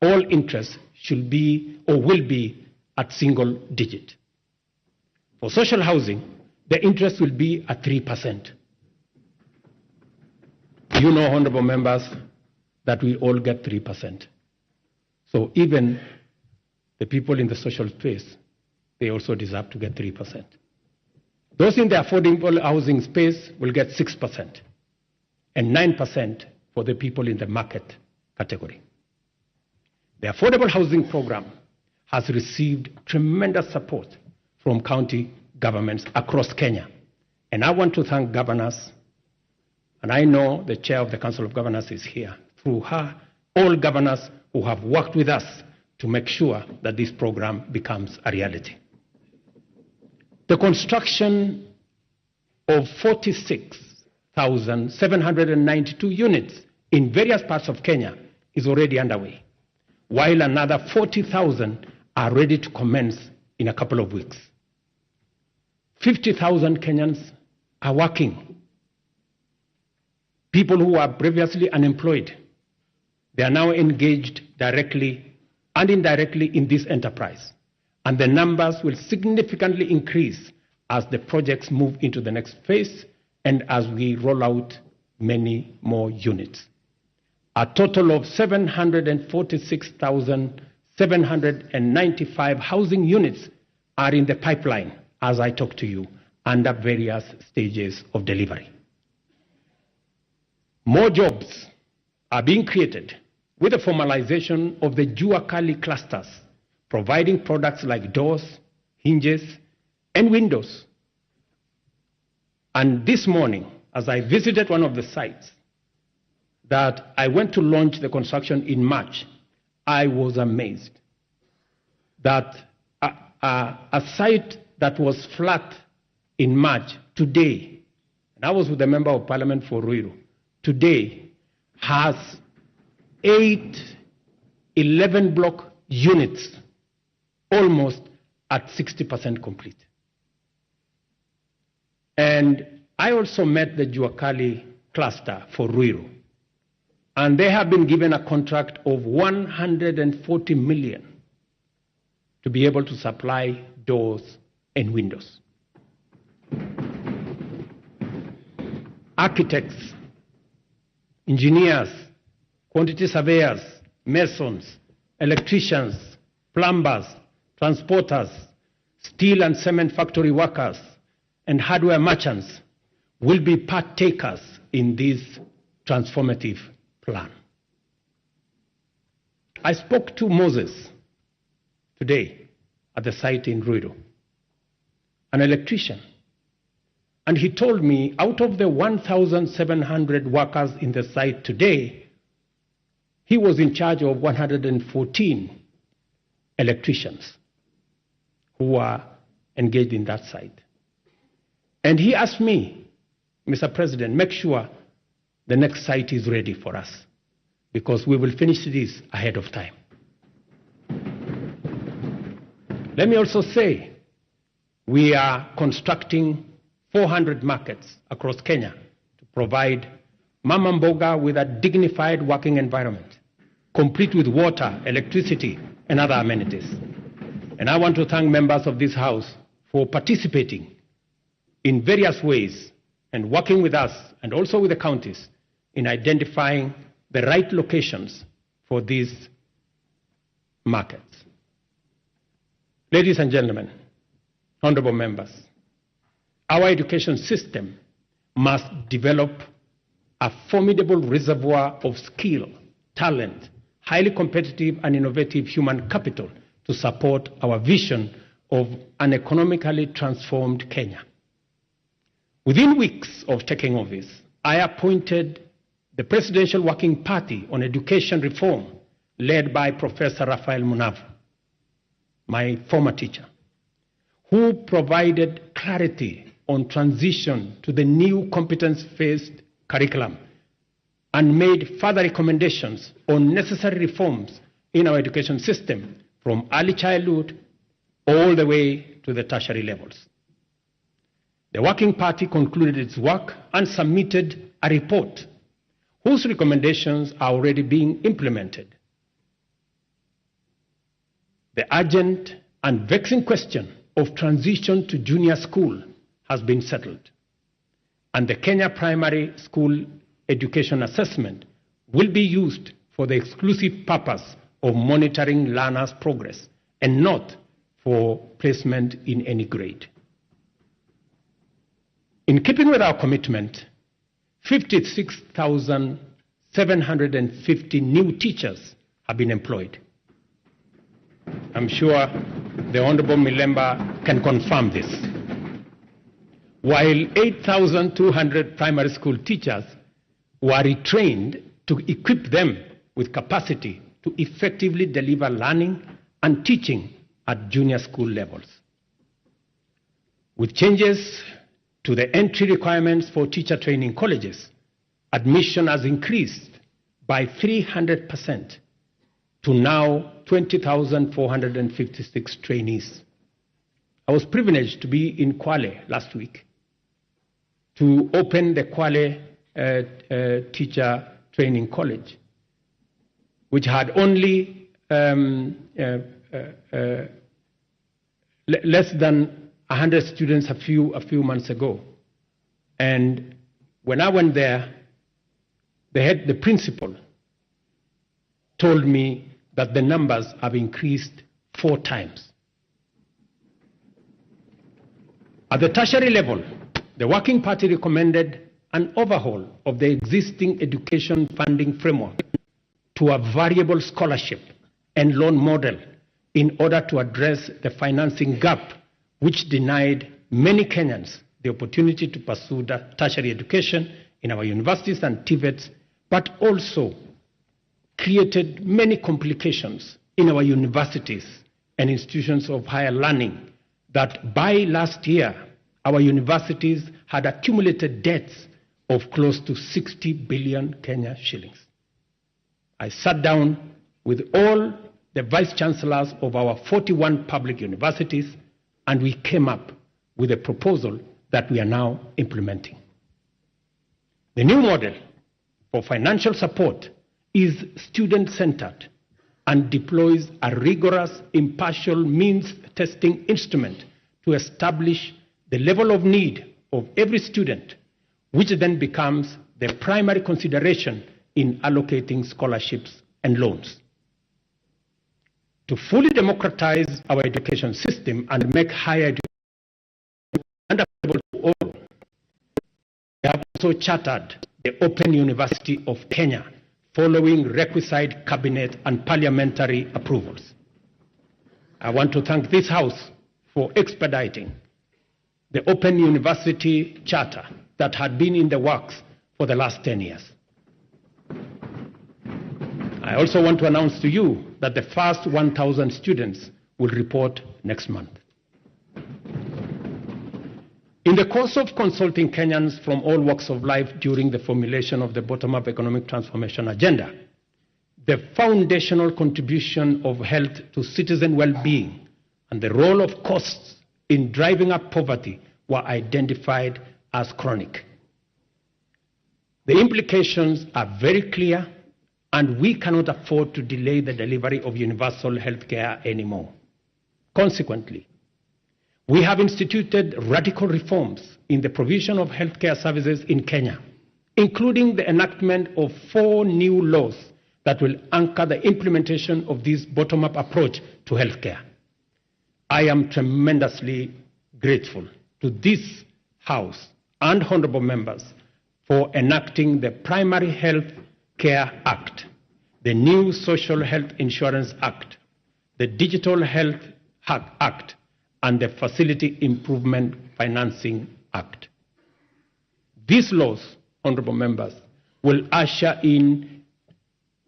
all interest should be or will be at single digit. For social housing, the interest will be at 3%. You know, honorable members, that we all get 3%. So even the people in the social space, they also deserve to get 3%. Those in the affordable housing space will get 6% and 9% for the people in the market category. The affordable housing program has received tremendous support from county governments across Kenya. And I want to thank governors, and I know the chair of the Council of Governors is here. Through her, all governors who have worked with us to make sure that this program becomes a reality. The construction of 46,792 units in various parts of Kenya is already underway, while another 40,000 are ready to commence in a couple of weeks. 50,000 Kenyans are working. People who were previously unemployed, they are now engaged directly and indirectly in this enterprise. And the numbers will significantly increase as the projects move into the next phase and as we roll out many more units. A total of 746,795 housing units are in the pipeline as I talk to you, under various stages of delivery. More jobs are being created with the formalization of the Jua Kali clusters, providing products like doors, hinges, and windows. And this morning, as I visited one of the sites that I went to launch the construction in March, I was amazed that a site that was flat in March today, and I was with the Member of Parliament for Ruiru, today has 8 11-block units almost at 60% complete. And I also met the Jua Kali cluster for Ruiru, and they have been given a contract of 140 million to be able to supply doors and windows. Architects, engineers, quantity surveyors, masons, electricians, plumbers, transporters, steel and cement factory workers, and hardware merchants will be partakers in this transformative plan. I spoke to Moses today at the site in Ruiru, an electrician, and he told me out of the 1,700 workers in the site today, he was in charge of 114 electricians who are engaged in that site. And he asked me, Mr. President, make sure the next site is ready for us, because we will finish this ahead of time. Let me also say, we are constructing 400 markets across Kenya to provide Mama Mboga with a dignified working environment, complete with water, electricity, and other amenities. And I want to thank members of this House for participating in various ways and working with us and also with the counties in identifying the right locations for these markets. Ladies and gentlemen, honorable members, our education system must develop a formidable reservoir of skill, talent, highly competitive and innovative human capital to support our vision of an economically transformed Kenya. Within weeks of taking office, I appointed the Presidential Working Party on Education Reform, led by Professor Raphael Munavu, my former teacher, who provided clarity on transition to the new competence-based curriculum and made further recommendations on necessary reforms in our education system from early childhood all the way to the tertiary levels. The Working Party concluded its work and submitted a report whose recommendations are already being implemented. The urgent and vexing question of transition to junior school has been settled, and the Kenya Primary School Education Assessment will be used for the exclusive purpose of monitoring learners' progress and not for placement in any grade. In keeping with our commitment, 56,750 new teachers have been employed. I'm sure the Honorable Milemba can confirm this. While 8,200 primary school teachers were retrained to equip them with capacity to effectively deliver learning and teaching at junior school levels. With changes to the entry requirements for teacher training colleges, admission has increased by 300% to now 20,456 trainees. I was privileged to be in Kwale last week to open the Kwale Teacher Training College, which had only less than 100 students a few months ago. And when I went there, the principal told me that the numbers have increased 4 times. At the tertiary level, the Working Party recommended an overhaul of the existing education funding framework to a variable scholarship and loan model in order to address the financing gap which denied many Kenyans the opportunity to pursue tertiary education in our universities and TVETs, but also created many complications in our universities and institutions of higher learning that by last year, our universities had accumulated debts of close to 60 billion Kenya shillings. I sat down with all the vice chancellors of our 41 public universities, and we came up with a proposal that we are now implementing. The new model for financial support is student-centered and deploys a rigorous, impartial means testing instrument to establish the level of need of every student, which then becomes the primary consideration in allocating scholarships and loans. To fully democratize our education system and make higher education affordable to all, we have also chartered the Open University of Kenya following requisite cabinet and parliamentary approvals. I want to thank this House for expediting the Open University Charter that had been in the works for the last 10 years. I also want to announce to you that the first 1,000 students will report next month. In the course of consulting Kenyans from all walks of life during the formulation of the bottom-up economic transformation agenda, the foundational contribution of health to citizen well-being and the role of costs in driving up poverty were identified as chronic. The implications are very clear, and we cannot afford to delay the delivery of universal health care anymore. Consequently, we have instituted radical reforms in the provision of healthcare services in Kenya, including the enactment of 4 new laws that will anchor the implementation of this bottom-up approach to healthcare. I am tremendously grateful to this House and honorable members for enacting the Primary Health Care Act, the new Social Health Insurance Act, the Digital Health Act, and the Facility Improvement Financing Act. These laws, honorable members, will usher in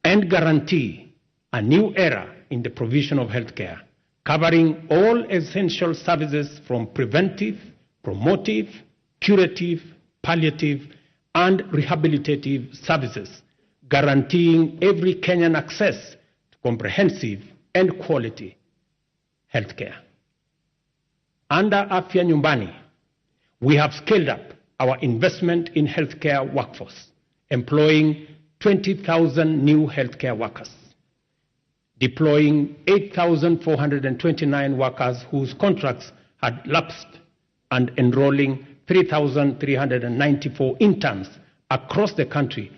and guarantee a new era in the provision of healthcare, covering all essential services from preventive, promotive, curative, palliative, and rehabilitative services, guaranteeing every Kenyan access to comprehensive and quality healthcare. Under Afya Nyumbani, we have scaled up our investment in healthcare workforce, employing 20,000 new healthcare workers, deploying 8,429 workers whose contracts had lapsed, and enrolling 3,394 interns across the country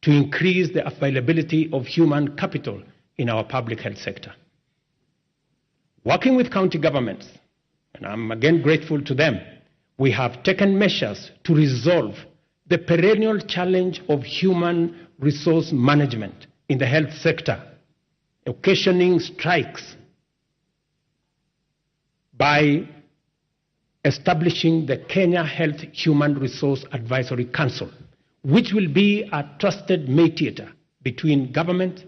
to increase the availability of human capital in our public health sector. Working with county governments, and I'm again grateful to them, we have taken measures to resolve the perennial challenge of human resource management in the health sector, occasioning strikes by establishing the Kenya Health Human Resource Advisory Council, which will be a trusted mediator between government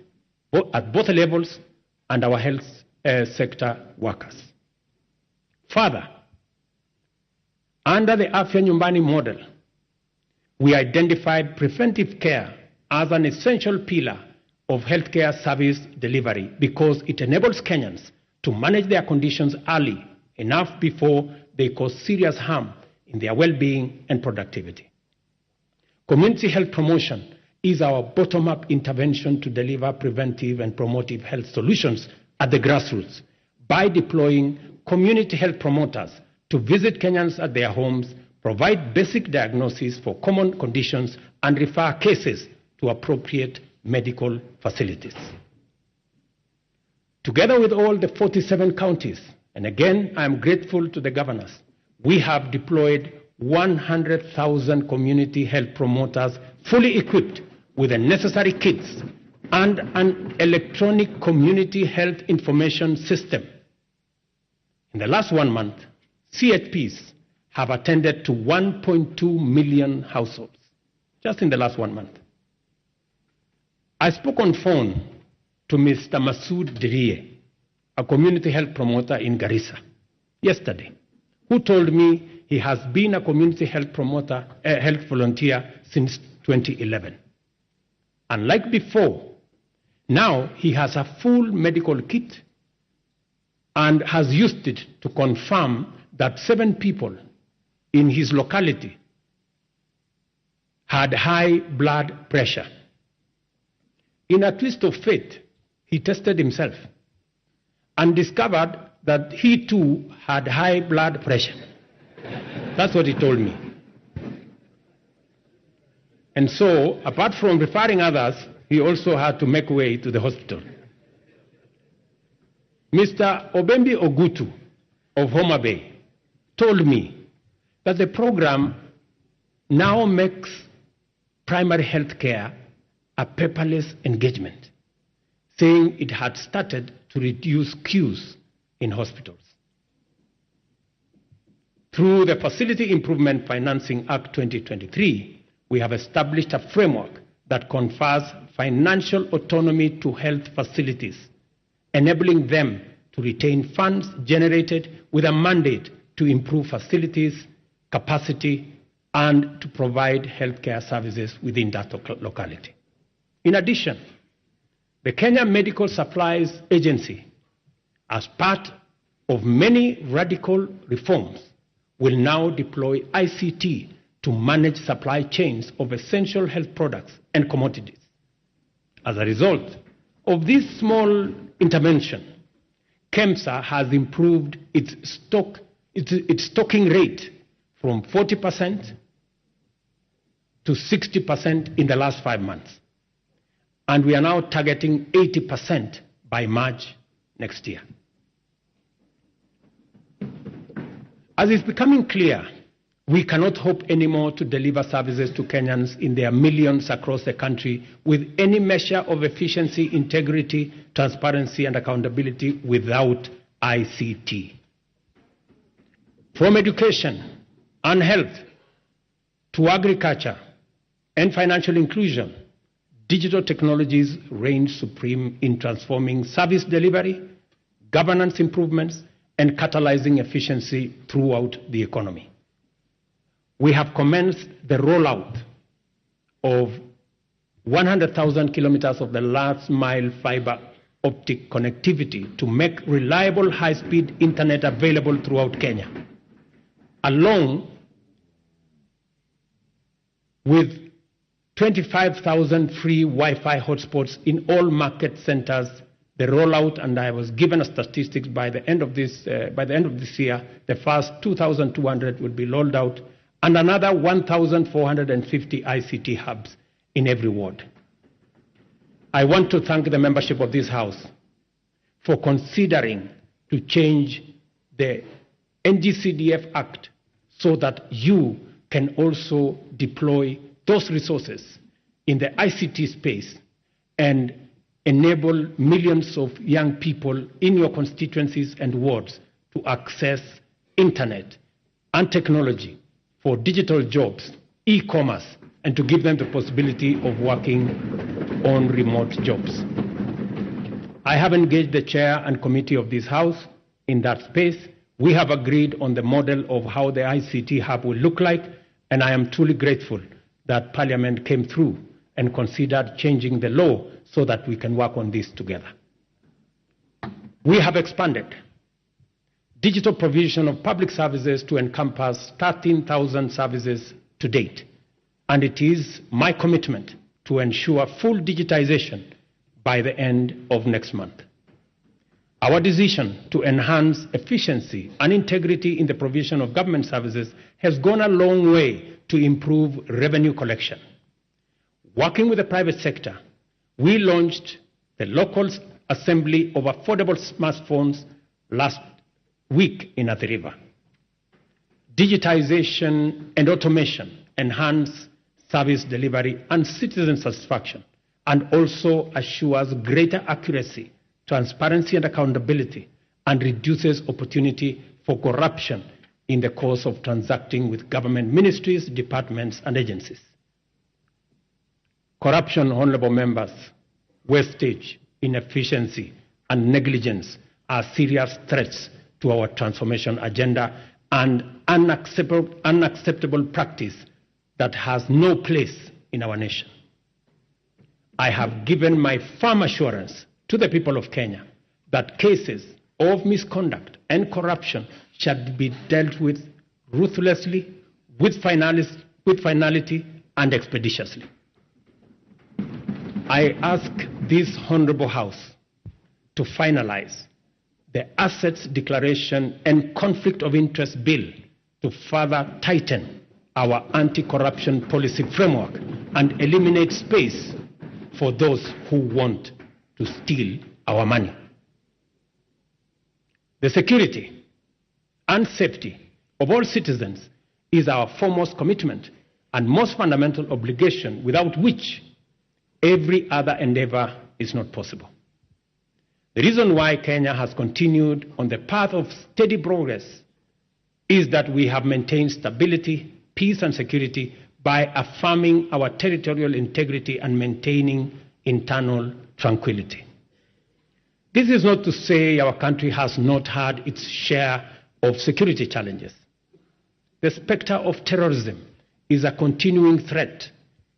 at both levels and our health sector workers. Further, under the Afya Nyumbani model, we identified preventive care as an essential pillar of healthcare service delivery because it enables Kenyans to manage their conditions early enough before they cause serious harm in their well-being and productivity. Community health promotion is our bottom-up intervention to deliver preventive and promotive health solutions at the grassroots by deploying community health promoters to visit Kenyans at their homes, provide basic diagnosis for common conditions, and refer cases to appropriate medical facilities. Together with all the 47 counties, and again I am grateful to the governors, we have deployed 100,000 community health promoters fully equipped with the necessary kits and an electronic community health information system. In the last 1 month, CHPs have attended to 1.2 million households, just in the last 1 month. I spoke on phone to Mr. Masood Dirie, a community health promoter in Garissa, yesterday, who told me he has been a community health promoter, health volunteer since 2011. Unlike before, now he has a full medical kit and has used it to confirm that 7 people in his locality had high blood pressure. In a twist of fate, he tested himself and discovered that he too had high blood pressure. That's what he told me. And so, apart from referring others, he also had to make way to the hospital. Mr. Obembi Ogutu of Homa Bay told me that the program now makes primary health care a paperless engagement, saying it had started to reduce queues in hospitals. Through the Facility Improvement Financing Act 2023, we have established a framework that confers financial autonomy to health facilities, enabling them to retain funds generated with a mandate to improve facilities, capacity, and to provide healthcare services within that locality. In addition, the Kenya Medical Supplies Agency, as part of many radical reforms, will now deploy ICT to manage supply chains of essential health products and commodities. As a result of this small intervention, KEMSA has improved its stocking rate from 40% to 60% in the last 5 months. And we are now targeting 80% by March next year. As it's becoming clear, we cannot hope anymore to deliver services to Kenyans in their millions across the country with any measure of efficiency, integrity, transparency, and accountability without ICT. From education and health to agriculture and financial inclusion, digital technologies reign supreme in transforming service delivery, governance improvements, and catalyzing efficiency throughout the economy. We have commenced the rollout of 100,000 kilometers of the last mile fiber optic connectivity to make reliable high-speed internet available throughout Kenya, along with 25,000 free Wi-Fi hotspots in all market centers. The rollout, and I was given a statistics by the end of this year, the first 2,200 will be rolled out, and another 1,450 ICT hubs in every ward. I want to thank the membership of this House for considering to change the NGCDF Act so that you can also deploy those resources in the ICT space and enable millions of young people in your constituencies and wards to access internet and technology for digital jobs, e-commerce, and to give them the possibility of working on remote jobs. I have engaged the chair and committee of this House in that space. We have agreed on the model of how the ICT hub will look like, and I am truly grateful that Parliament came through and considered changing the law so that we can work on this together. We have expanded digital provision of public services to encompass 13,000 services to date, and it is my commitment to ensure full digitization by the end of next month. Our decision to enhance efficiency and integrity in the provision of government services has gone a long way to improve revenue collection. Working with the private sector, we launched the local assembly of affordable smartphones last week in Athi River. Digitization and automation enhance service delivery and citizen satisfaction, and also assures greater accuracy, transparency and accountability, and reduces opportunity for corruption in the course of transacting with government ministries, departments and agencies. Corruption, honorable members, wastage, inefficiency and negligence are serious threats to our transformation agenda and unacceptable practice that has no place in our nation. I have given my firm assurance to the people of Kenya that cases of misconduct and corruption shall be dealt with ruthlessly, with finality and expeditiously. I ask this Honorable House to finalize the Assets Declaration and Conflict of Interest Bill to further tighten our anti-corruption policy framework and eliminate space for those who want to steal our money. The security and safety of all citizens is our foremost commitment and most fundamental obligation, without which every other endeavor is not possible. The reason why Kenya has continued on the path of steady progress is that we have maintained stability, peace and security by affirming our territorial integrity and maintaining internal tranquility. This is not to say our country has not had its share of security challenges. The specter of terrorism is a continuing threat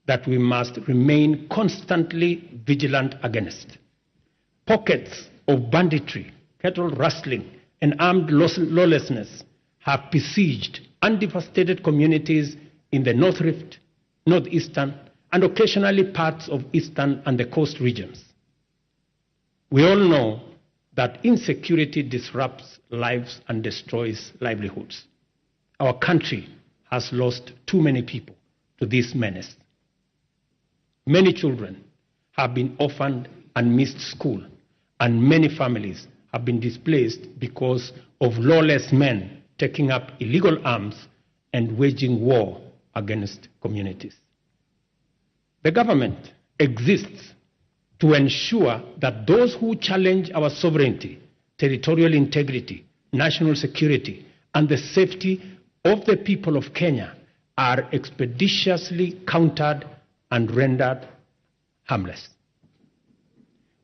that we must remain constantly vigilant against. Pockets of banditry, cattle rustling, and armed lawlessness have besieged and devastated communities in the North Rift, Northeastern, and occasionally parts of Eastern and the coast regions. We all know that insecurity disrupts lives and destroys livelihoods. Our country has lost too many people to this menace. Many children have been orphaned and missed school, and many families have been displaced because of lawless men taking up illegal arms and waging war against communities. The government exists to ensure that those who challenge our sovereignty, territorial integrity, national security, and the safety of the people of Kenya are expeditiously countered and rendered harmless.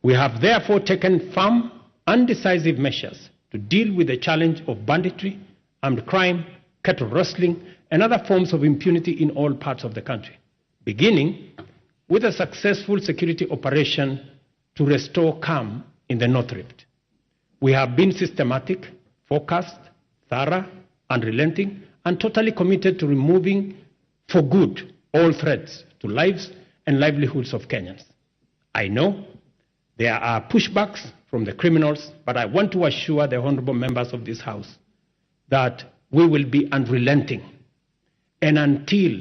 We have therefore taken firm and decisive measures to deal with the challenge of banditry, armed crime, cattle rustling, and other forms of impunity in all parts of the country, beginning with a successful security operation to restore calm in the North Rift. We have been systematic, focused, thorough, unrelenting, and totally committed to removing for good all threats to lives and livelihoods of Kenyans. I know there are pushbacks from the criminals, but I want to assure the honorable members of this House that we will be unrelenting. And until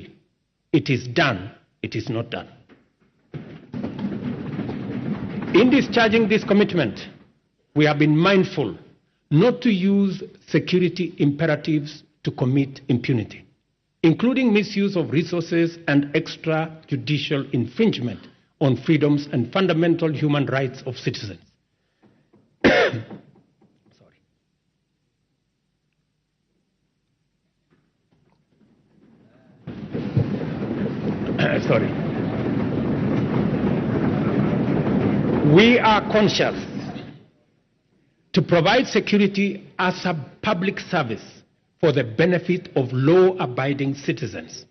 it is done, it is not done. In discharging this commitment, we have been mindful not to use security imperatives to commit impunity, including misuse of resources and extrajudicial infringement on freedoms and fundamental human rights of citizens. Sorry. Sorry. We are conscious to provide security as a public service for the benefit of law-abiding citizens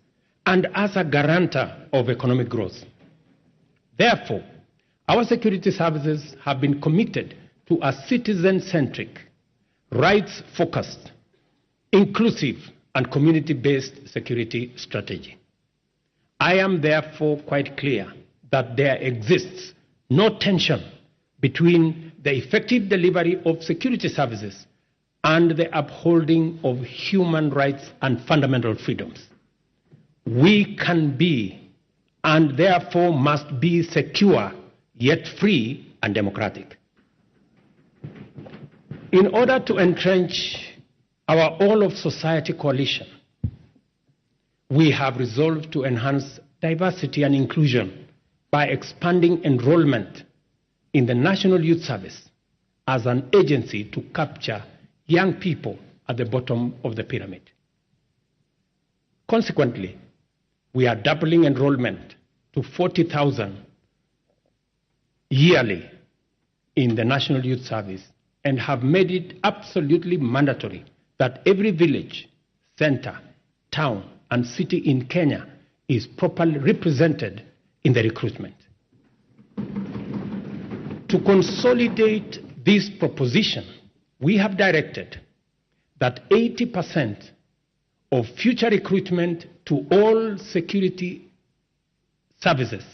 and as a guarantor of economic growth. Therefore, our security services have been committed to a citizen-centric, rights-focused, inclusive, and community-based security strategy. I am therefore quite clear that there exists no tension between the effective delivery of security services and the upholding of human rights and fundamental freedoms. We can be, and therefore must be, secure, yet free and democratic. In order to entrench our all-of-society coalition, we have resolved to enhance diversity and inclusion by expanding enrollment in the National Youth Service as an agency to capture young people at the bottom of the pyramid. Consequently, we are doubling enrollment to 40,000 yearly in the National Youth Service and have made it absolutely mandatory that every village, center, town, and city in Kenya is properly represented in the recruitment. To consolidate this proposition, we have directed that 80% of future recruitment to all security services,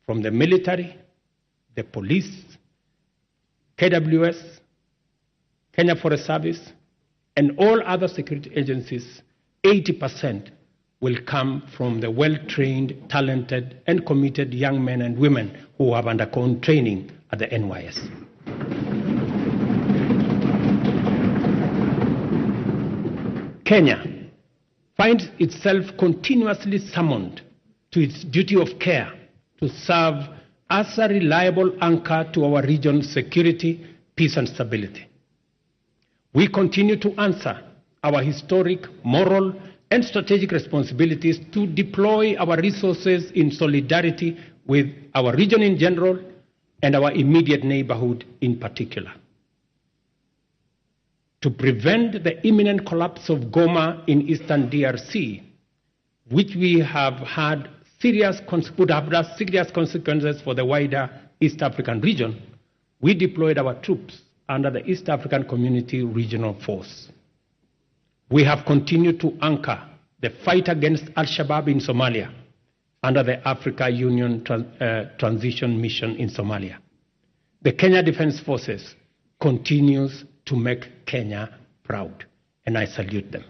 from the military, the police, KWS, Kenya Forest Service, and all other security agencies, 80% will come from the well-trained, talented, and committed young men and women who have undergone training at the NYS. Kenya finds itself continuously summoned to its duty of care to serve as a reliable anchor to our region's security, peace, and stability. We continue to answer our historic, moral, and strategic responsibilities to deploy our resources in solidarity with our region in general and our immediate neighborhood in particular. To prevent the imminent collapse of Goma in eastern DRC, which we have had would have had serious consequences for the wider East African region, we deployed our troops under the East African Community Regional Force. We have continued to anchor the fight against Al-Shabaab in Somalia under the Africa Union Transition Mission in Somalia. The Kenya Defense Forces continues to make Kenya proud, and I salute them.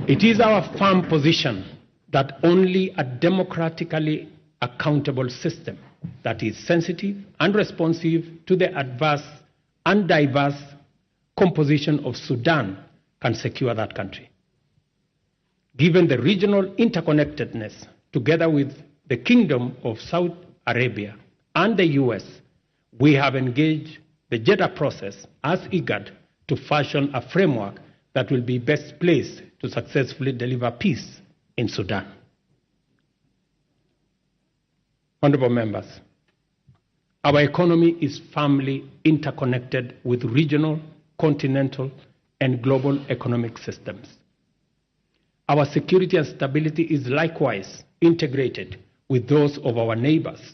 It is our firm position that only a democratically accountable system that is sensitive and responsive to the adverse and diverse composition of Sudan can secure that country. Given the regional interconnectedness, together with the Kingdom of Saudi Arabia and the US, we have engaged the Jeddah process as IGAD to fashion a framework that will be best placed to successfully deliver peace in Sudan. Honorable members, our economy is firmly interconnected with regional, continental, and global economic systems. Our security and stability is likewise integrated with those of our neighbors.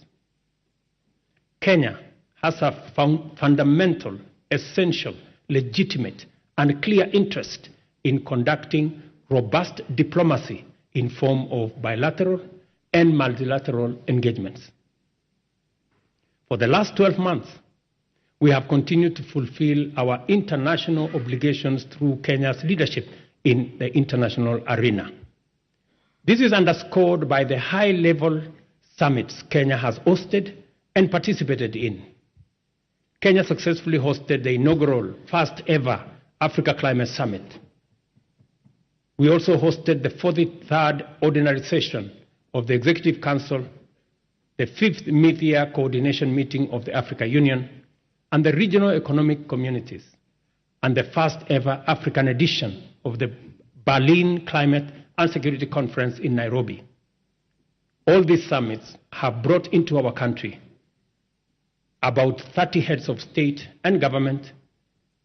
Kenya has a fundamental, essential, legitimate, and clear interest in conducting robust diplomacy in form of bilateral and multilateral engagements. For the last 12 months, we have continued to fulfill our international obligations through Kenya's leadership in the international arena. This is underscored by the high-level summits Kenya has hosted and participated in. Kenya successfully hosted the inaugural first-ever Africa Climate Summit. We also hosted the 43rd Ordinary Session of the Executive Council, the 5th Mid-Year Coordination Meeting of the Africa Union, and the regional economic communities, and the first-ever African edition of the Berlin Climate and Security Conference in Nairobi. All these summits have brought into our country about 30 heads of state and government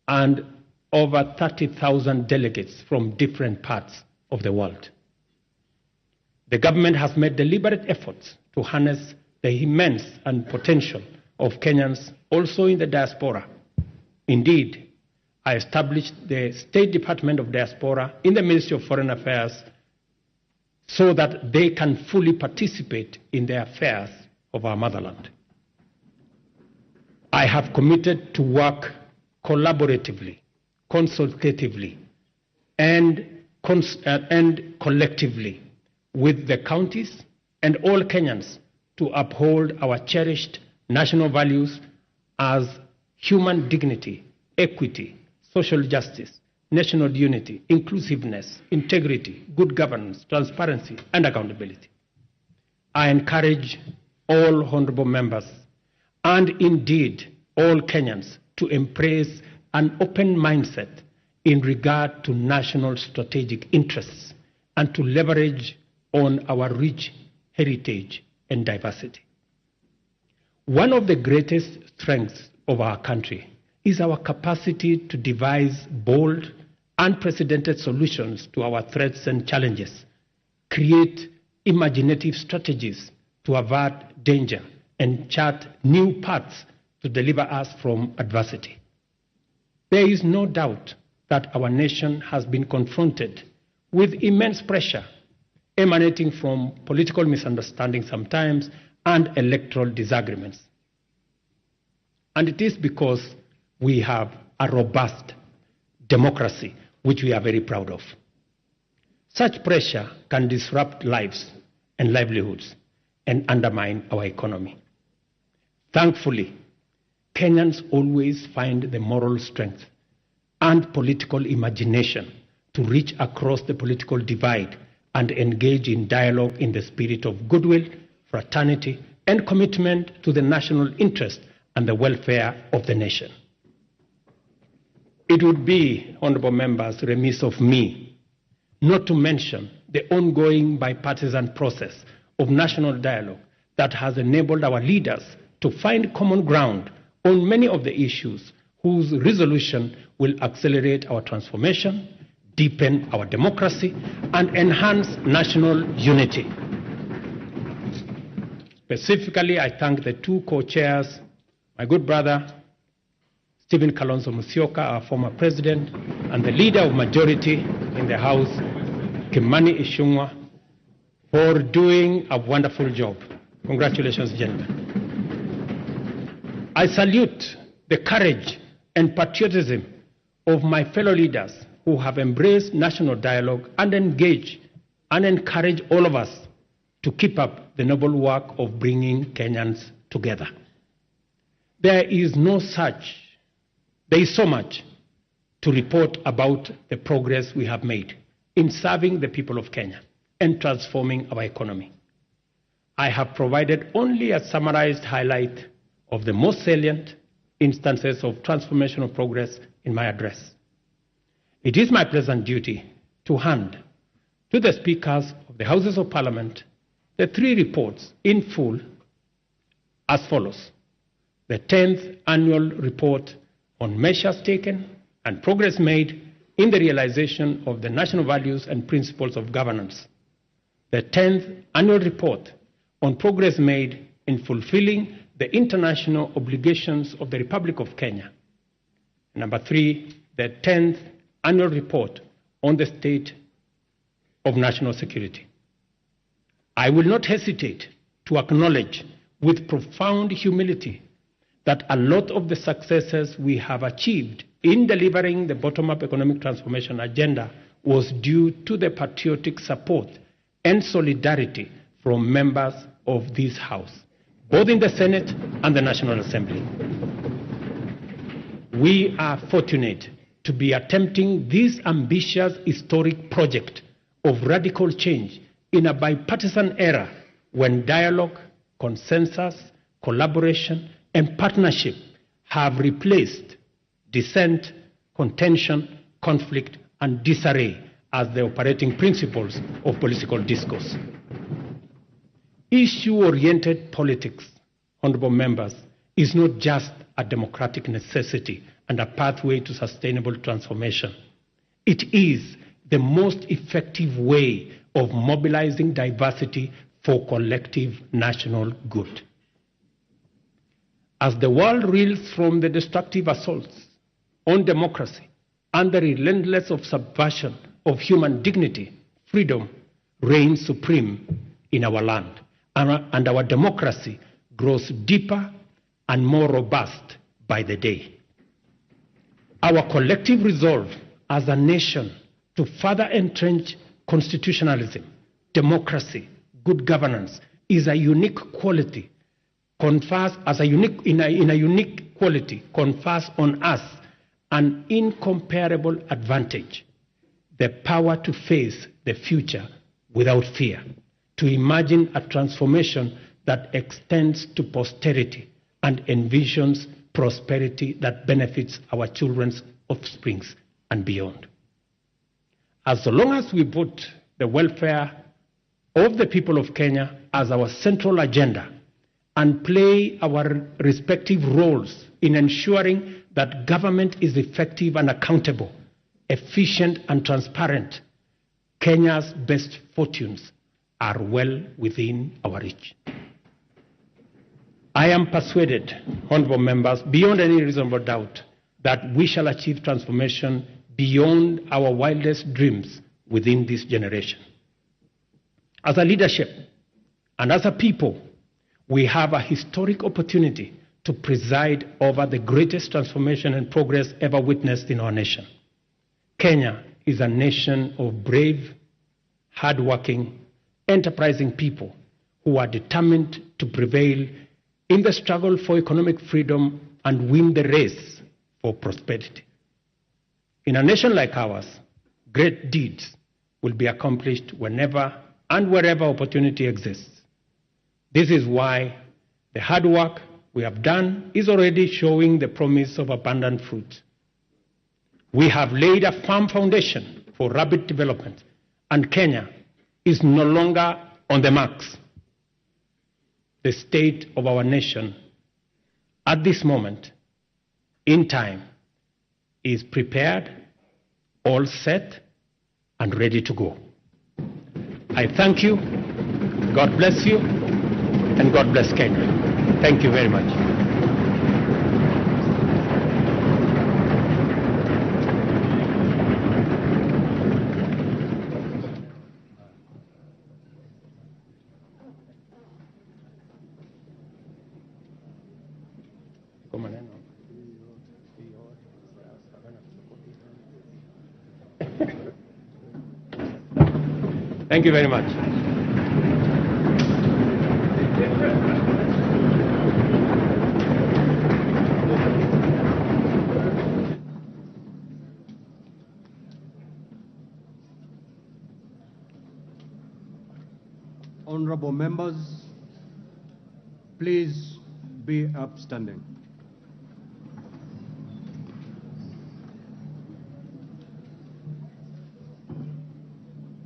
and over 30,000 delegates from different parts of the world. The government has made deliberate efforts to harness the immense and potential of Kenyans also in the diaspora. Indeed, I established the State Department of Diaspora in the Ministry of Foreign Affairs so that they can fully participate in the affairs of our motherland. I have committed to work collaboratively, consultatively, and collectively with the counties and all Kenyans to uphold our cherished national values as human dignity, equity, social justice, national unity, inclusiveness, integrity, good governance, transparency, and accountability. I encourage all honorable members and indeed all Kenyans to embrace an open mindset in regard to national strategic interests and to leverage on our rich heritage and diversity. One of the greatest strengths of our country is our capacity to devise bold, unprecedented solutions to our threats and challenges, create imaginative strategies to avert danger, and chart new paths to deliver us from adversity. There is no doubt that our nation has been confronted with immense pressure emanating from political misunderstandings sometimes and electoral disagreements. And it is because we have a robust democracy, which we are very proud of. Such pressure can disrupt lives and livelihoods and undermine our economy. Thankfully, Kenyans always find the moral strength and political imagination to reach across the political divide and engage in dialogue in the spirit of goodwill, fraternity, and commitment to the national interest and the welfare of the nation. It would be, honorable members, remiss of me not to mention the ongoing bipartisan process of national dialogue that has enabled our leaders to find common ground on many of the issues whose resolution will accelerate our transformation, deepen our democracy, and enhance national unity. Specifically, I thank the two co-chairs, my good brother, Stephen Kalonzo Musyoka, our former president, and the leader of majority in the House, Kimani Ichung'wah, for doing a wonderful job. Congratulations, gentlemen. I salute the courage and patriotism of my fellow leaders who have embraced national dialogue and engage and encourage all of us to keep up the noble work of bringing Kenyans together. There is so much to report about the progress we have made in serving the people of Kenya and transforming our economy. I have provided only a summarized highlight of the most salient instances of transformational progress in my address. It is my pleasant duty to hand to the speakers of the Houses of Parliament the three reports in full as follows. The 10th annual report on measures taken and progress made in the realization of the national values and principles of governance. The 10th annual report on progress made in fulfilling the international obligations of the Republic of Kenya. Number 3, the 10th annual report on the state of national security. I will not hesitate to acknowledge with profound humility that a lot of the successes we have achieved in delivering the bottom-up economic transformation agenda was due to the patriotic support and solidarity from members of this House, both in the Senate and the National Assembly. We are fortunate to be attempting this ambitious historic project of radical change in a bipartisan era when dialogue, consensus, collaboration, and partnership have replaced dissent, contention, conflict, and disarray as the operating principles of political discourse. Issue-oriented politics, honorable members, is not just a democratic necessity and a pathway to sustainable transformation. It is the most effective way of mobilizing diversity for collective national good. As the world reels from the destructive assaults on democracy and the relentless of subversion of human dignity, freedom reigns supreme in our land, and our democracy grows deeper and more robust by the day. Our collective resolve as a nation to further entrench constitutionalism, democracy, good governance is a unique quality, confers as a unique, in a unique quality, confers on us an incomparable advantage, the power to face the future without fear, to imagine a transformation that extends to posterity and envisions prosperity that benefits our children's offsprings and beyond. As long as we put the welfare of the people of Kenya as our central agenda and play our respective roles in ensuring that government is effective and accountable, efficient and transparent, Kenya's best fortunes are well within our reach. I am persuaded, honorable members, beyond any reasonable doubt, that we shall achieve transformation beyond our wildest dreams within this generation. As a leadership and as a people, we have a historic opportunity to preside over the greatest transformation and progress ever witnessed in our nation. Kenya is a nation of brave, hardworking, enterprising people who are determined to prevail in the struggle for economic freedom and win the race for prosperity. In a nation like ours, great deeds will be accomplished whenever and wherever opportunity exists. This is why the hard work we have done is already showing the promise of abundant fruit. We have laid a firm foundation for rapid development, and Kenya is no longer on the marks. The state of our nation at this moment in time is prepared, all set, and ready to go. I thank you, God bless you, and God bless Kenya. Thank you very much. Thank you very much. Honorable members, please be upstanding.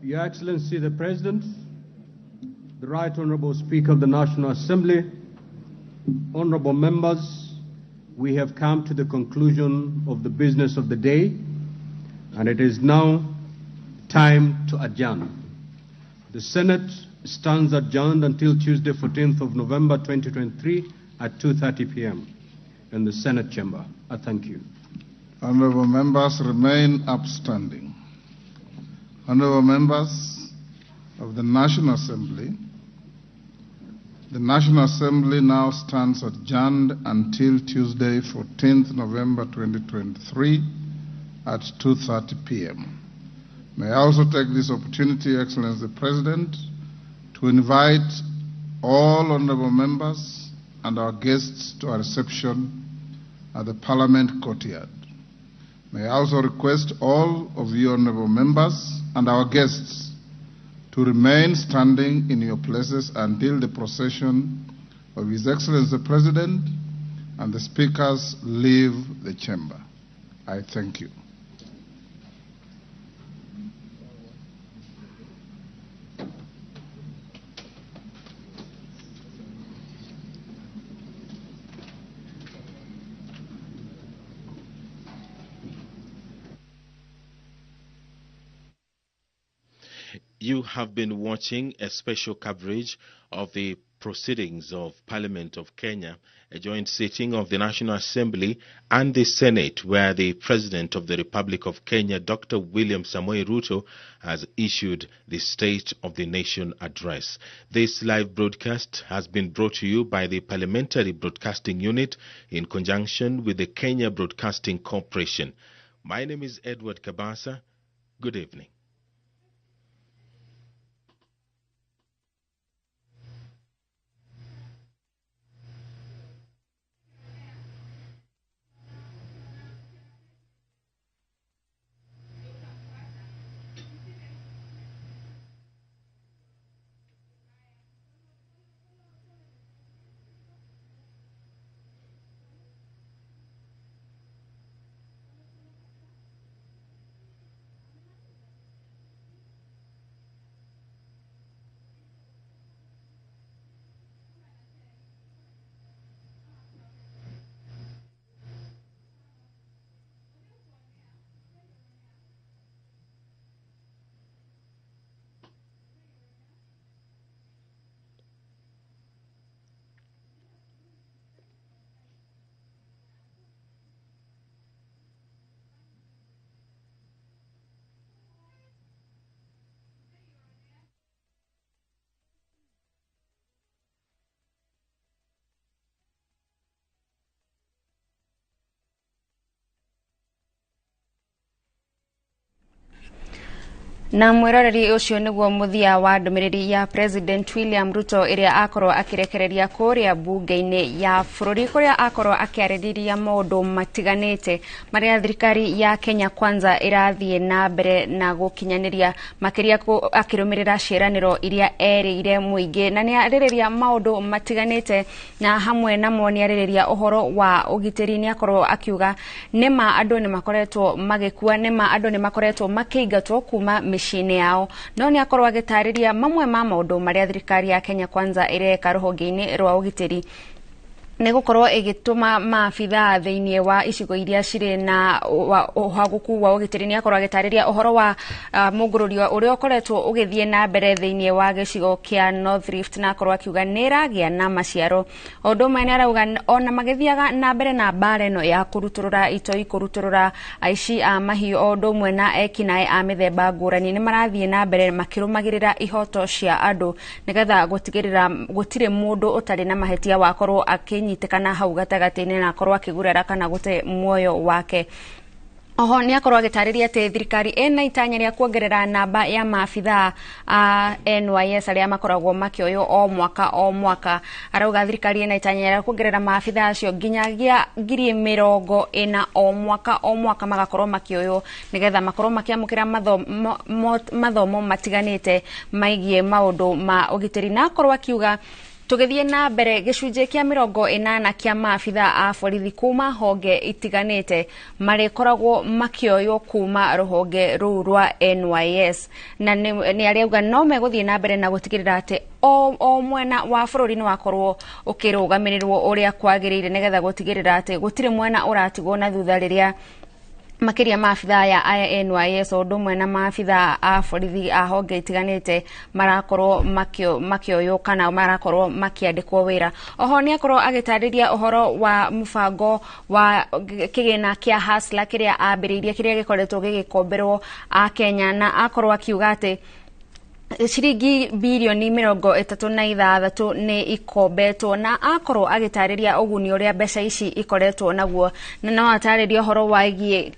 Your Excellency the President, the Right Honorable Speaker of the National Assembly, honorable members, we have come to the conclusion of the business of the day. and it is now time to adjourn. The Senate stands adjourned until Tuesday, 14th of November 2023 at 2:30 p.m. in the Senate chamber. I thank you. Honorable members, remain upstanding. Honorable members of the National Assembly, the National Assembly now stands adjourned until Tuesday, 14th November 2023 at 2:30 p.m. May I also take this opportunity, Excellency the President, to invite all honorable members and our guests to our reception at the Parliament Courtyard. May I also request all of you honorable members and our guests to remain standing in your places until the procession of His Excellency the President and the speakers leave the chamber. I thank you. You have been watching a special coverage of the proceedings of Parliament of Kenya, a joint sitting of the National Assembly and the Senate, where the President of the Republic of Kenya, Dr. William Samoei Ruto, has issued the State of the Nation address. This live broadcast has been brought to you by the Parliamentary Broadcasting Unit in conjunction with the Kenya Broadcasting Corporation. My name is Edward Kabasa. Good evening. Na mwiroreri ucio niguo muthia wa ndumiriri ya President William Ruto iria akorwo akirekereria kuria bunge-ini ya bururi kuria akorwo akiaririria maundu matiganite maria thirikari ya Kenya Kwanza irathie na mbere na gukinyaniria makiria akirumirira ciiraniro iria eriire muingi na niaririria maundu matiganite na hamwe namo niaririria uhoro wa ugitiri ni akorwo akiuga nima andu ni makoretwo magikua nima andu ni makoretwo makiingatwo kuma mĩciĩ-inĩ yao no nĩ akorwo agĩtarĩria mamwe ma maũndũ marĩa thirikari ya Kenya Kwanza ĩreka rũhonge-inĩ rwa ũgitĩri nĩ gũkorwo ĩgĩtũma maabithaa thĩinĩ wa icigo iria cirĩ na ũhagũku wa ũgitĩri. Nĩ akorwo agĩtarĩria ũhoro wa mũngũrũrio ũrĩa ũkoretwo ũgĩthiĩ na mbere thĩinĩ wa gĩcigo kĩa North Rift na akorwo akiuga nĩ ĩragĩa na maciaro. O ũndũ ũmwe nĩ arauga ona magĩthiaga na mbere na mbara ĩno ya kũrutũrũra itoi, kũrutũrũra aici a mahiũ o ũndũ ũmwe na ekinaĩ a mĩthemba ngũrani nĩ marathiĩ na mbere makĩrũmagĩrĩra ihoto cia andũ nĩgetha gũtigĩrĩra gũtirĩ mũndũ ũtarĩ na mahĩtia wakorwo akĩnyita kana hau gatagatĩ-inĩ na akorwo akĩgurara kana gũte muoyo wake. Oho nĩ akorwo agĩtarĩria atĩ thirikari ĩna itanya rĩa kuongerera namba ya maabithaa a NYS arĩa makoragwo makĩoywo o mwaka o mwaka. Arauga thirikari ĩna itanya rĩa kuongerera maabithaa acio nginyagia 40,000 o mwaka o mwaka magakorwo makĩoywo nĩgetha makorwo makĩamũkĩra mathomo matiganĩte maigie maũndũ ma ũgitĩri. Na akorwo akiuga tugithie na mbere gĩcunjĩ kĩa 80 kĩa maabithaa a borithi kuma honge itiganĩte marĩkoragwo makĩoywo kuma rũhonge rũu rwa NYS na nĩ arauga no megũthiĩ na mbere na gũtigĩrĩra atĩ o mwena wa bũrũri nĩ wakorwo ũkĩrũgamĩrĩrwo ũrĩa kwagĩrĩire nĩgetha gũtigĩrĩra atĩ gũtirĩ mwena ũratigwo na thutha rĩrĩa Makiria maabithaa ya NYS o ũndũ ũmwe na maabithaa a borithi a honge itiganĩte marakorwo makĩoywo kana marakorwo makĩandĩkwo wĩra. Oho nĩ akorwo agĩtarĩria ũhoro wa mũbango wa kĩgĩna kĩa Hustler kĩrĩa ambĩrĩirie, kĩrĩa gĩkoretwo gĩgĩkomberwo Akenya, na akorwo akiuga atĩ ciringi birioni 36 nĩ ikombetwo, na akorwo agĩtarĩria ũguni ũrĩa mbeca ici ikoretwo naguo, na no atarĩrie ũhoro wĩgiĩ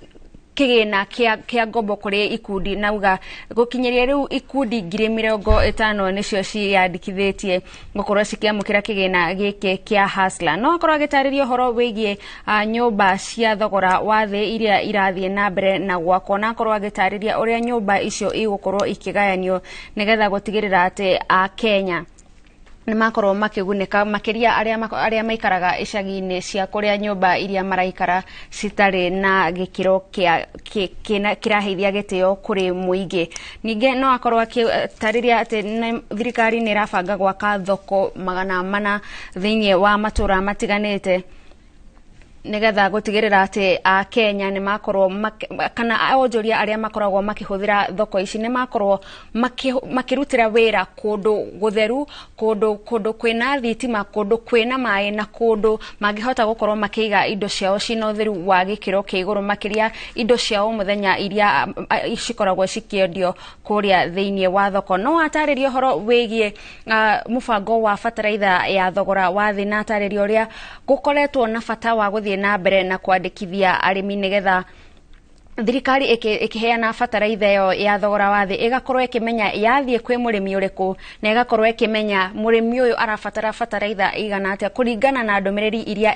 kĩgĩna kĩa ngombo kũrĩ ikundi, na uga gũkinyĩria rĩu ikundi 50,000 nĩcio ciĩyandĩkithĩtie gũkorwo cikĩamũkĩra kĩgĩna gĩkĩ kĩa Hustler. No akorwo agĩtarĩria ũhoro wĩgiĩ nyũmba cia thogora wa thĩ iria irathiĩ na mbere na gwakwo, na akorwo agĩtarĩria ũrĩa nyũmba icio igũkorwo ikĩgayanio nĩgetha gũtigĩrĩra atĩ Akenya nĩ makorwo makĩgunĩka, makĩria arĩa maikaraga icagi-inĩ cia kũrĩa nyũmba iria maraikara citarĩ na gĩkĩro kĩraheithia gĩtĩo kũrĩ mũingĩ. Ningĩ no akorwo akĩtarĩria atĩ thirikari nĩ ĩrabanga gwaka thoko 400 thĩinĩ wa matũra matiganĩte nĩgetha gũtigĩrĩra atĩ Akenya nĩ makorwo kana onjoria arĩa makoragwo makĩhũthĩra thoko ici nĩ makorwo makĩrutĩra wĩra kũndũ gũtheru, kũndũ kwĩna thitima, kũndũ kwĩna maĩ, na kũndũ mangĩhota gũkorwo makĩiga indo ciao ciĩna ũtheru wa gĩkĩro kĩa igũrũ, makĩria indo cia o mũthenya iria cikoragwo cikĩendio kũrĩa thĩinĩ wa thoko. No atarĩrie ũhoro wĩgiĩ mũbango wa bataraitha ya thogora wa thĩ, na atarĩrie ũrĩa gũkoretwo na bata wa gũthiĩ na mbere na kwandĩkithia arĩmi nĩgetha thirikari ĩkĩheana bataraitha ĩyo ya thogora wa thĩ ĩgakorwo ĩkĩmenya yathiĩ kwĩ mũrĩmi ũrĩkũ, na ĩgakorwo ĩkĩmenya mũrĩmi ũyũ arabatara bataraitha ĩigana atĩa kũringana na ndũmĩrĩri iria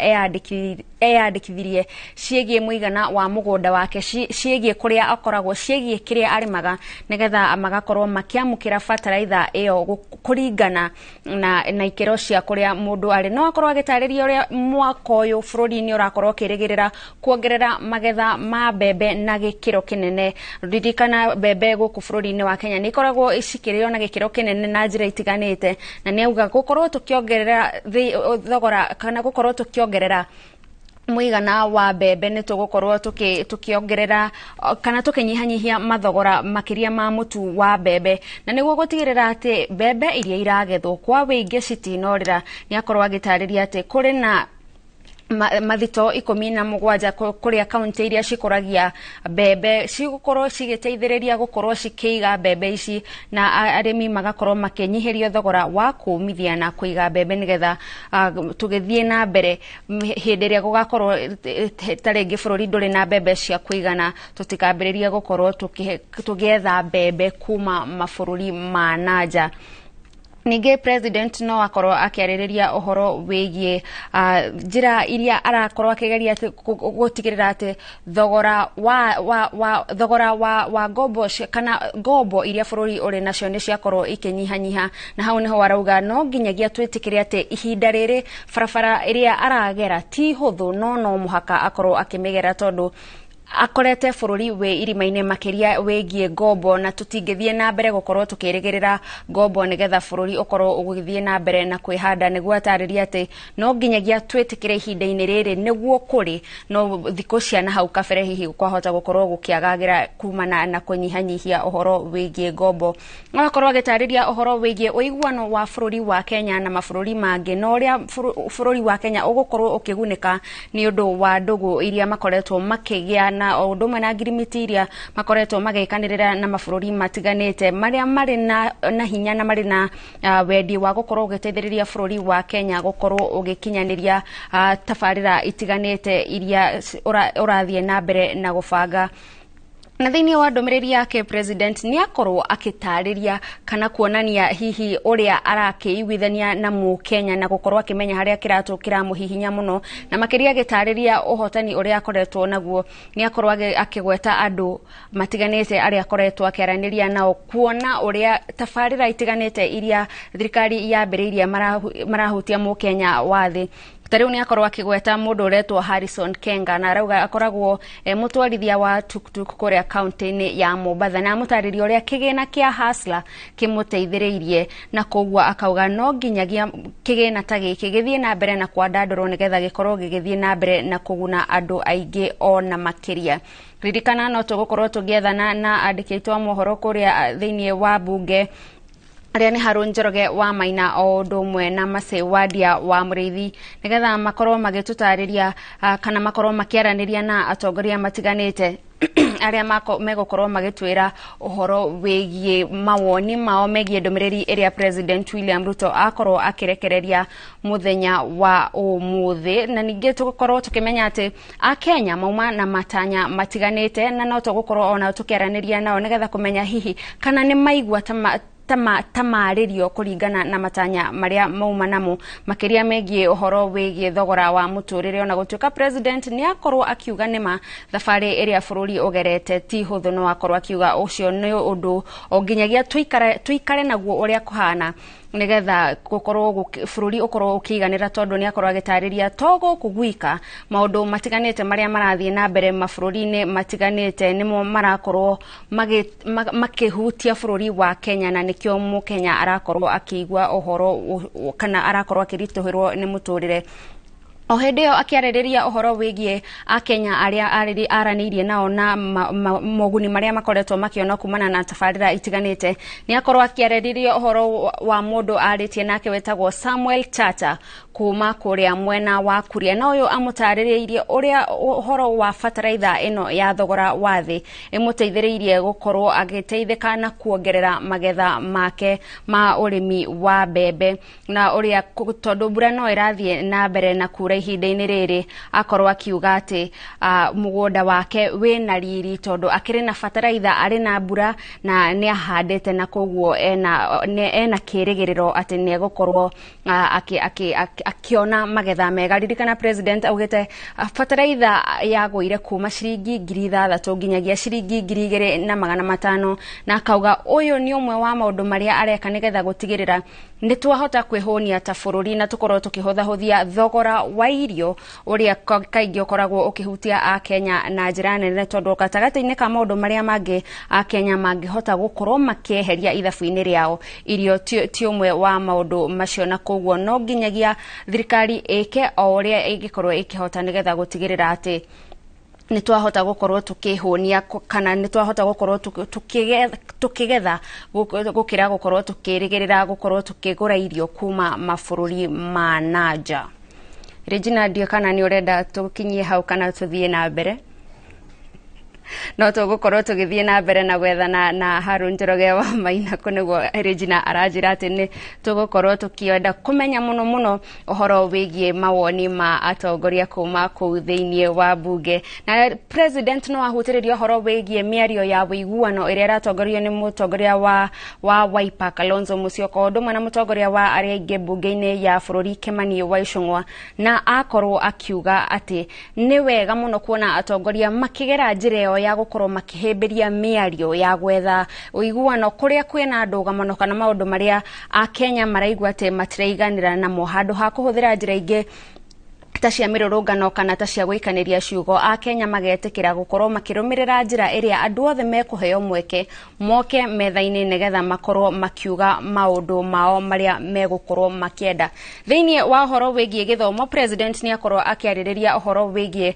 eyandĩkithirie ciĩgiĩ mũigana wa mũgũnda wake, ciĩgiĩ kũrĩa akoragwo, ciĩgiĩ kĩrĩa arĩmaga, nĩgetha magakorwo makĩamũkĩra bataraitha ĩyo kũringana na ikĩro cia kũrĩa mũndũ arĩ. No akorwo agĩtarĩria ũrĩa mwaka ũyũ bũrũri-inĩ ũrakorwo ũkĩrĩgĩrĩra kuongerera magetha ma mbembe na gĩkĩro kĩnene. Ririkana mbembe gũkũ bũrũri-inĩ wa Kenya nĩ ikoragwo cikĩrĩo na gĩkĩro kĩnene na njĩra itiganĩte, na nĩ auga gũkorwo tũkĩongerera thogora kana gũkorwo tũkĩongerera mũigana wa mbembe nĩ tũgũkorwo tũkĩongerera kana tũkĩnyihanyihia mathogora makĩria ma mũtu wa mbembe, na nĩguo gũtigĩrĩra atĩ mbembe iria iragethwo kwa wĩingĩ citinorĩra. Nĩ akorwo agĩtarĩria atĩ kũrĩ na mathito 17 kũrĩa kaunti iria cikũragia mbembe cigũkorwo cigĩteithĩrĩria gũkorwo cikĩiga mbembe ici, na arĩmi magakorwo makĩnyihĩrio thogora wa kũmithia na kũiga mbembe nĩgetha tũgĩthiĩ na mbere hĩndĩ ĩrĩa gũgakorwo ta rĩngĩ bũrũri ndũrĩ na mbembe cia kũigana, tũtikambĩrĩrie gũkorwo tũgĩetha mbembe kuma mabũrũri ma na nja. Ningĩ president no akorwo akĩarĩrĩria ũhoro wĩgiĩ njĩra iria arakorwo akĩgeria gũtigĩrĩra atĩ thogora wa thogora wa ngombo kana ngombo iria bũrũri ũrĩ nacio nĩ ciakorwo ikĩnyihanyiha, na hau nĩho arauga no nginyagia twĩtĩkĩre atĩ ihinda rĩrĩ barabara ĩrĩa aragera ti hũthũ, no mũhaka akorwo akĩmĩgera tondũ akorete bũrũri wĩ irima-inĩ makĩria wĩgiĩ ngombo, na tũtingĩthiĩ na mbere gũkorwo tũkĩrĩgĩrĩra ngombo nĩgetha bũrũri ũkorwo ũgĩthiĩ na mbere na kwĩhanda. Nĩguo atarĩria atĩ no nginyagia twĩtĩkĩre ihinda-inĩ rĩrĩ nĩguo kũrĩ no thikũ cia na hau kabere hihi kwahota gũkorwo gũkĩagagĩra kumana na kũnyihanyihia ũhoro wĩgiĩ ngombo. No akorwo agĩtarĩria ũhoro wĩgiĩ ũiguano wa bũrũri wa Kenya na mabũrũri mangĩ, na ũrĩa bũrũri wa Kenya ũgũkorwo ũkĩgunĩka nĩ ũndũ wa ndũgũ iria makoretwo makĩgĩa na o ũndũ ũmwe na ngirimiti iria makoretwo magĩkanĩrĩra na mabũrũri matiganĩte marĩa marĩ na hinya na marĩ na wendi wa gũkorwo ũgĩteithĩrĩria bũrũri wa Kenya gũkorwo ũgĩkinyanĩria tabarĩra itiganĩte iria ũrathiĩ na mbere na gũbanga. Na thĩinĩ wa ndũmĩrĩri yake president nĩ akorwo akĩtarĩria kana kuonania hihi ũrĩa arakĩiguithania na mũkenya na gũkorwo akĩmenya harĩa kĩratũ kĩramũhihinya mũno, na makĩria agĩtarĩria ũhotani ũrĩa akoretwo naguo. Nĩ akorwo akĩgweta andũ matiganĩte arĩa akoretwo akĩaranĩria nao kuona ũrĩa tabarĩra itiganĩte iria thirikari yambĩrĩirie marahutia mũkenya wa thĩ. Ta rĩu nĩ akorwo akĩgweta mũndũ ũretwo Harrison Kenga, na arauga akoragwo mũtwarithia wa tuktuk kũrĩa kaunti-inĩ ya Mombatha, na amũtarĩria ũrĩa kĩgĩna kĩa Hustler kĩmũteithĩrĩirie, na koguo akauga no nginyagia kĩgĩna ta gĩkĩ gĩthiĩ na mbere na kwandandũrwo nĩgetha gĩkorwo gĩgĩthiĩ na mbere na kũguna andũ aingĩ ona makĩria. Ririkana no tũgũkorwo tũgĩethana na andĩki aitũ a mohoro kũrĩa thĩinĩ wa bunge arĩa nĩ Harun Njoroge wa Maina o ũndũ ũmwe na Mercy Wandia wa Mũrĩithi, nĩgetha makorwo magĩtũtarĩria kana makorwo makĩaranĩria na atongoria matiganĩte arĩa megũkorwo magĩtwĩra ũhoro wĩgiĩ mawoni mao megiĩ ndũmĩrĩri ĩrĩa President William Ruto akorwo akĩrekereria mũthenya wa ũmũthĩ. Na ningĩ tũgũkorwo tũkĩmenya atĩ Akenya mauma na matanya matiganĩte, na no tũgũkorwo ona tũkĩaranĩria nao nĩgetha kũmenya hihi kana nĩ maigua tamarĩrio kũringana na matanya marĩa mauma namo, makĩria megiĩ ũhoro wĩgiĩ thogora wa mũtũrĩre. Ona gũtuĩka president nĩ akorwo akiuga nĩma thabarĩ ĩrĩa bũrũri ũgerete ti hũthũ, no akorwo akiuga ũcio nĩ ũndũ o nginyagia tũikare naguo ũrĩa kũhana nĩgetha gũkorwo bũrũri ũkorwo ũkĩiganĩra, tondũ nĩ akorwo agĩtarĩria to gũkũ gwika maũndũ matiganĩte marĩa marathiĩ na mbere mabũrũri-inĩ matiganĩte nĩmo marakorwo makĩhutia bũrũri wa Kenya, na nĩkĩo mũkenya arakorwo akĩigua ũhoro kana arakorwo akĩritũhĩrwo nĩ mũtũrĩre. O hĩndĩ ĩyo akĩarĩrĩria ũhoro wĩgiĩ Akenya arĩa aranĩirie nao na moguni marĩa makoretwo makĩona kumana na tabarĩra itiganĩte, nĩ akorwo akĩarĩrĩria ũhoro wa mũndũ arĩtie nake wetagwo Samuel Chacha kuma kũrĩa mwena wa Kuria, na ũyũ amũtarĩrĩirie ũrĩa ũhoro wa bataraitha ĩno ya thogora wa thĩ ĩmũteithĩrĩirie gũkorwo agĩteithĩka na kuongerera magetha make ma ũrĩmi wa mbembe, na ũrĩa tondũ mbura no ĩrathiĩ na mbere na kura ihinda-inĩ rĩrĩ, akorwo akiuga atĩ mũgũnda wake wĩna riri tondũ akĩrĩ na bataraitha, arĩ na mbura na nĩ ahandĩte, na koguo ena kĩrĩgĩrĩro atĩ nĩ egũkorwo akiona magetha mega. Ririkana president augĩte bataraitha yagũire kuma ciringi 6,000 nginyagia ciringi 2,500, na akauga ũyũ nĩ ũmwe wa maũndũ marĩa areka nĩgetha gũtigĩrĩra nĩ twahota kwĩhũnia ta bũrũri na tũkorwo tũkĩhũthahũthia thogora wa irio ũrĩa kaingĩ ũkoragwo ũkĩhutia Akenya na njĩra nene, tondũ gatagatĩ-inĩ ka maũndũ marĩa mangĩ Akenya mangĩhota gũkorwo makĩeheria ithabu-inĩ rĩao, irio ti ũmwe wa maũndũ macio, na koguo no nginyagia thirikari ĩke o ũrĩa ĩngĩkorwo ĩkĩhota nĩgetha gũtigĩrĩra atĩ nĩ twahota gũkorwo tũkĩhũnia kana nĩ twahota gũkorwo tũkĩgetha gũkĩra gũkorwo tũkĩrĩgĩrĩra gũkorwo tũkĩgũra irio kuma mabũrũri ma na nja. Regina, ndiũ kana nĩ ũrenda tũkinyie hau kana tũthiĩ na mbere? No tũgũkorwo tũgĩthiĩ na mbere na gwethana na Harun Njoroge wa Maina kũ nĩguo Regina aranjĩra atĩ nĩ tũgũkorwo tũkĩenda kũmenya mũno mũno ũhoro wĩgiĩ mawoni ma atongoria kuma kũu thĩinĩ wa bunge. Na president no ahutĩrĩria ũhoro wĩgiĩ mĩario ya ũiguano ĩrĩa ĩratongorio nĩ mũtongoria wa Wiper Kalonzo Musyoka, ũndũ ũmwe na mũtongoria wa arĩa aingĩ bunge-inĩ ya bũrũri Kimani Ichung'wa, na akorwo akiuga atĩ nĩ wega mũno kuona atongoria makĩgera njĩra ĩyo ya gũkorwo makĩhĩmbĩria mĩario ya gwetha ũiguano kũrĩa kwĩna ndũgamano kana maũndũ marĩa Akenya maraigua atĩ matiraiganĩra namo, handũ ha kũhũthĩra njĩra ingĩ ta cia mĩrũrũngano kana ta cia gũikanĩria ciugo. Akenya magetĩkĩra gũkorwo makĩrũmĩrĩra njĩra ĩrĩa andũ othe mekũheo mweke moke metha-inĩ nĩgetha makorwo makiuga maũndũ mao marĩa megũkorwo makĩenda. Thĩinĩ wa ũhoro wĩgiĩ gĩthomo, president nĩ akorwo akĩarĩrĩria ũhoro wĩgiĩ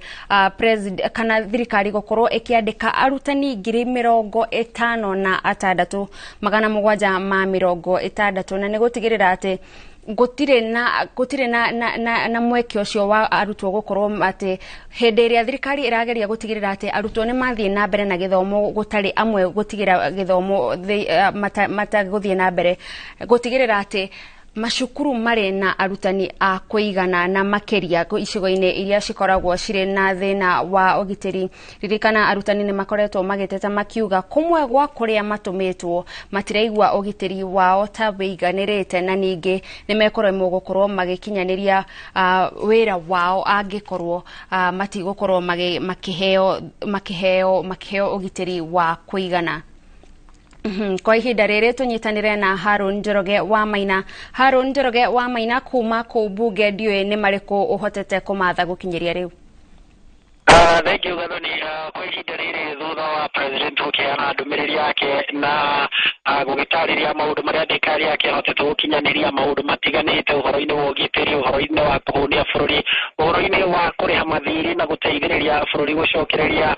kana thirikari gũkorwo ĩkĩandĩka arutani 56,760, na nĩ gũtigĩrĩra atĩ gũtirĩ na mweke ũcio wa arutwo gũkorwo atĩ hĩndĩ ĩrĩa thirikari ĩrageria gũtigĩrĩra atĩ arutwo nĩ mathiĩ na mbere na gĩthomo, gũtarĩ amwe gũtigĩra gĩthomo matagũthiĩ na mbere, gũtigĩrĩra atĩ macukuru marĩ na arutani a kũigana na makĩria icigo-inĩ iria cikoragwo cirĩ na thĩna wa ũgitĩri. Ririkana arutani nĩ makoretwo magĩteta makiuga kũmwe gwa kũrĩa matũmĩtwo matiraigua ũgitĩri wao ta wĩiganĩrĩte, na ningĩ nĩ mekũremwo gũkorwo magĩkinyanĩria wĩra wao angĩkorwo matigũkorwo makĩheo ũgitĩri wa kũigana. Kwa ihinda rĩrĩ tũnyitanĩre na Harun Njoroge wa Maina. Harun Njoroge wa Maina, kuma kũu bunge ndiũĩ nĩ marĩkũ ũhotete kũmatha gũkinyĩria rĩu? Thank you Gathoni. Kwa ihinda rĩrĩ thutha wa president gũkĩheana ndũmĩrĩri yake na gũgĩtarĩria maũndũ marĩa thirikari yake ĩhotete gũkinyanĩria, maũndũ matiganĩte ũhoro-inĩ wa ũgitĩri, ũhoro-inĩ wa kũhũnia bũrũri, ũhoro-inĩ wa kũrĩha mathirĩ na gũteithĩrĩria bũrũri gũcokereria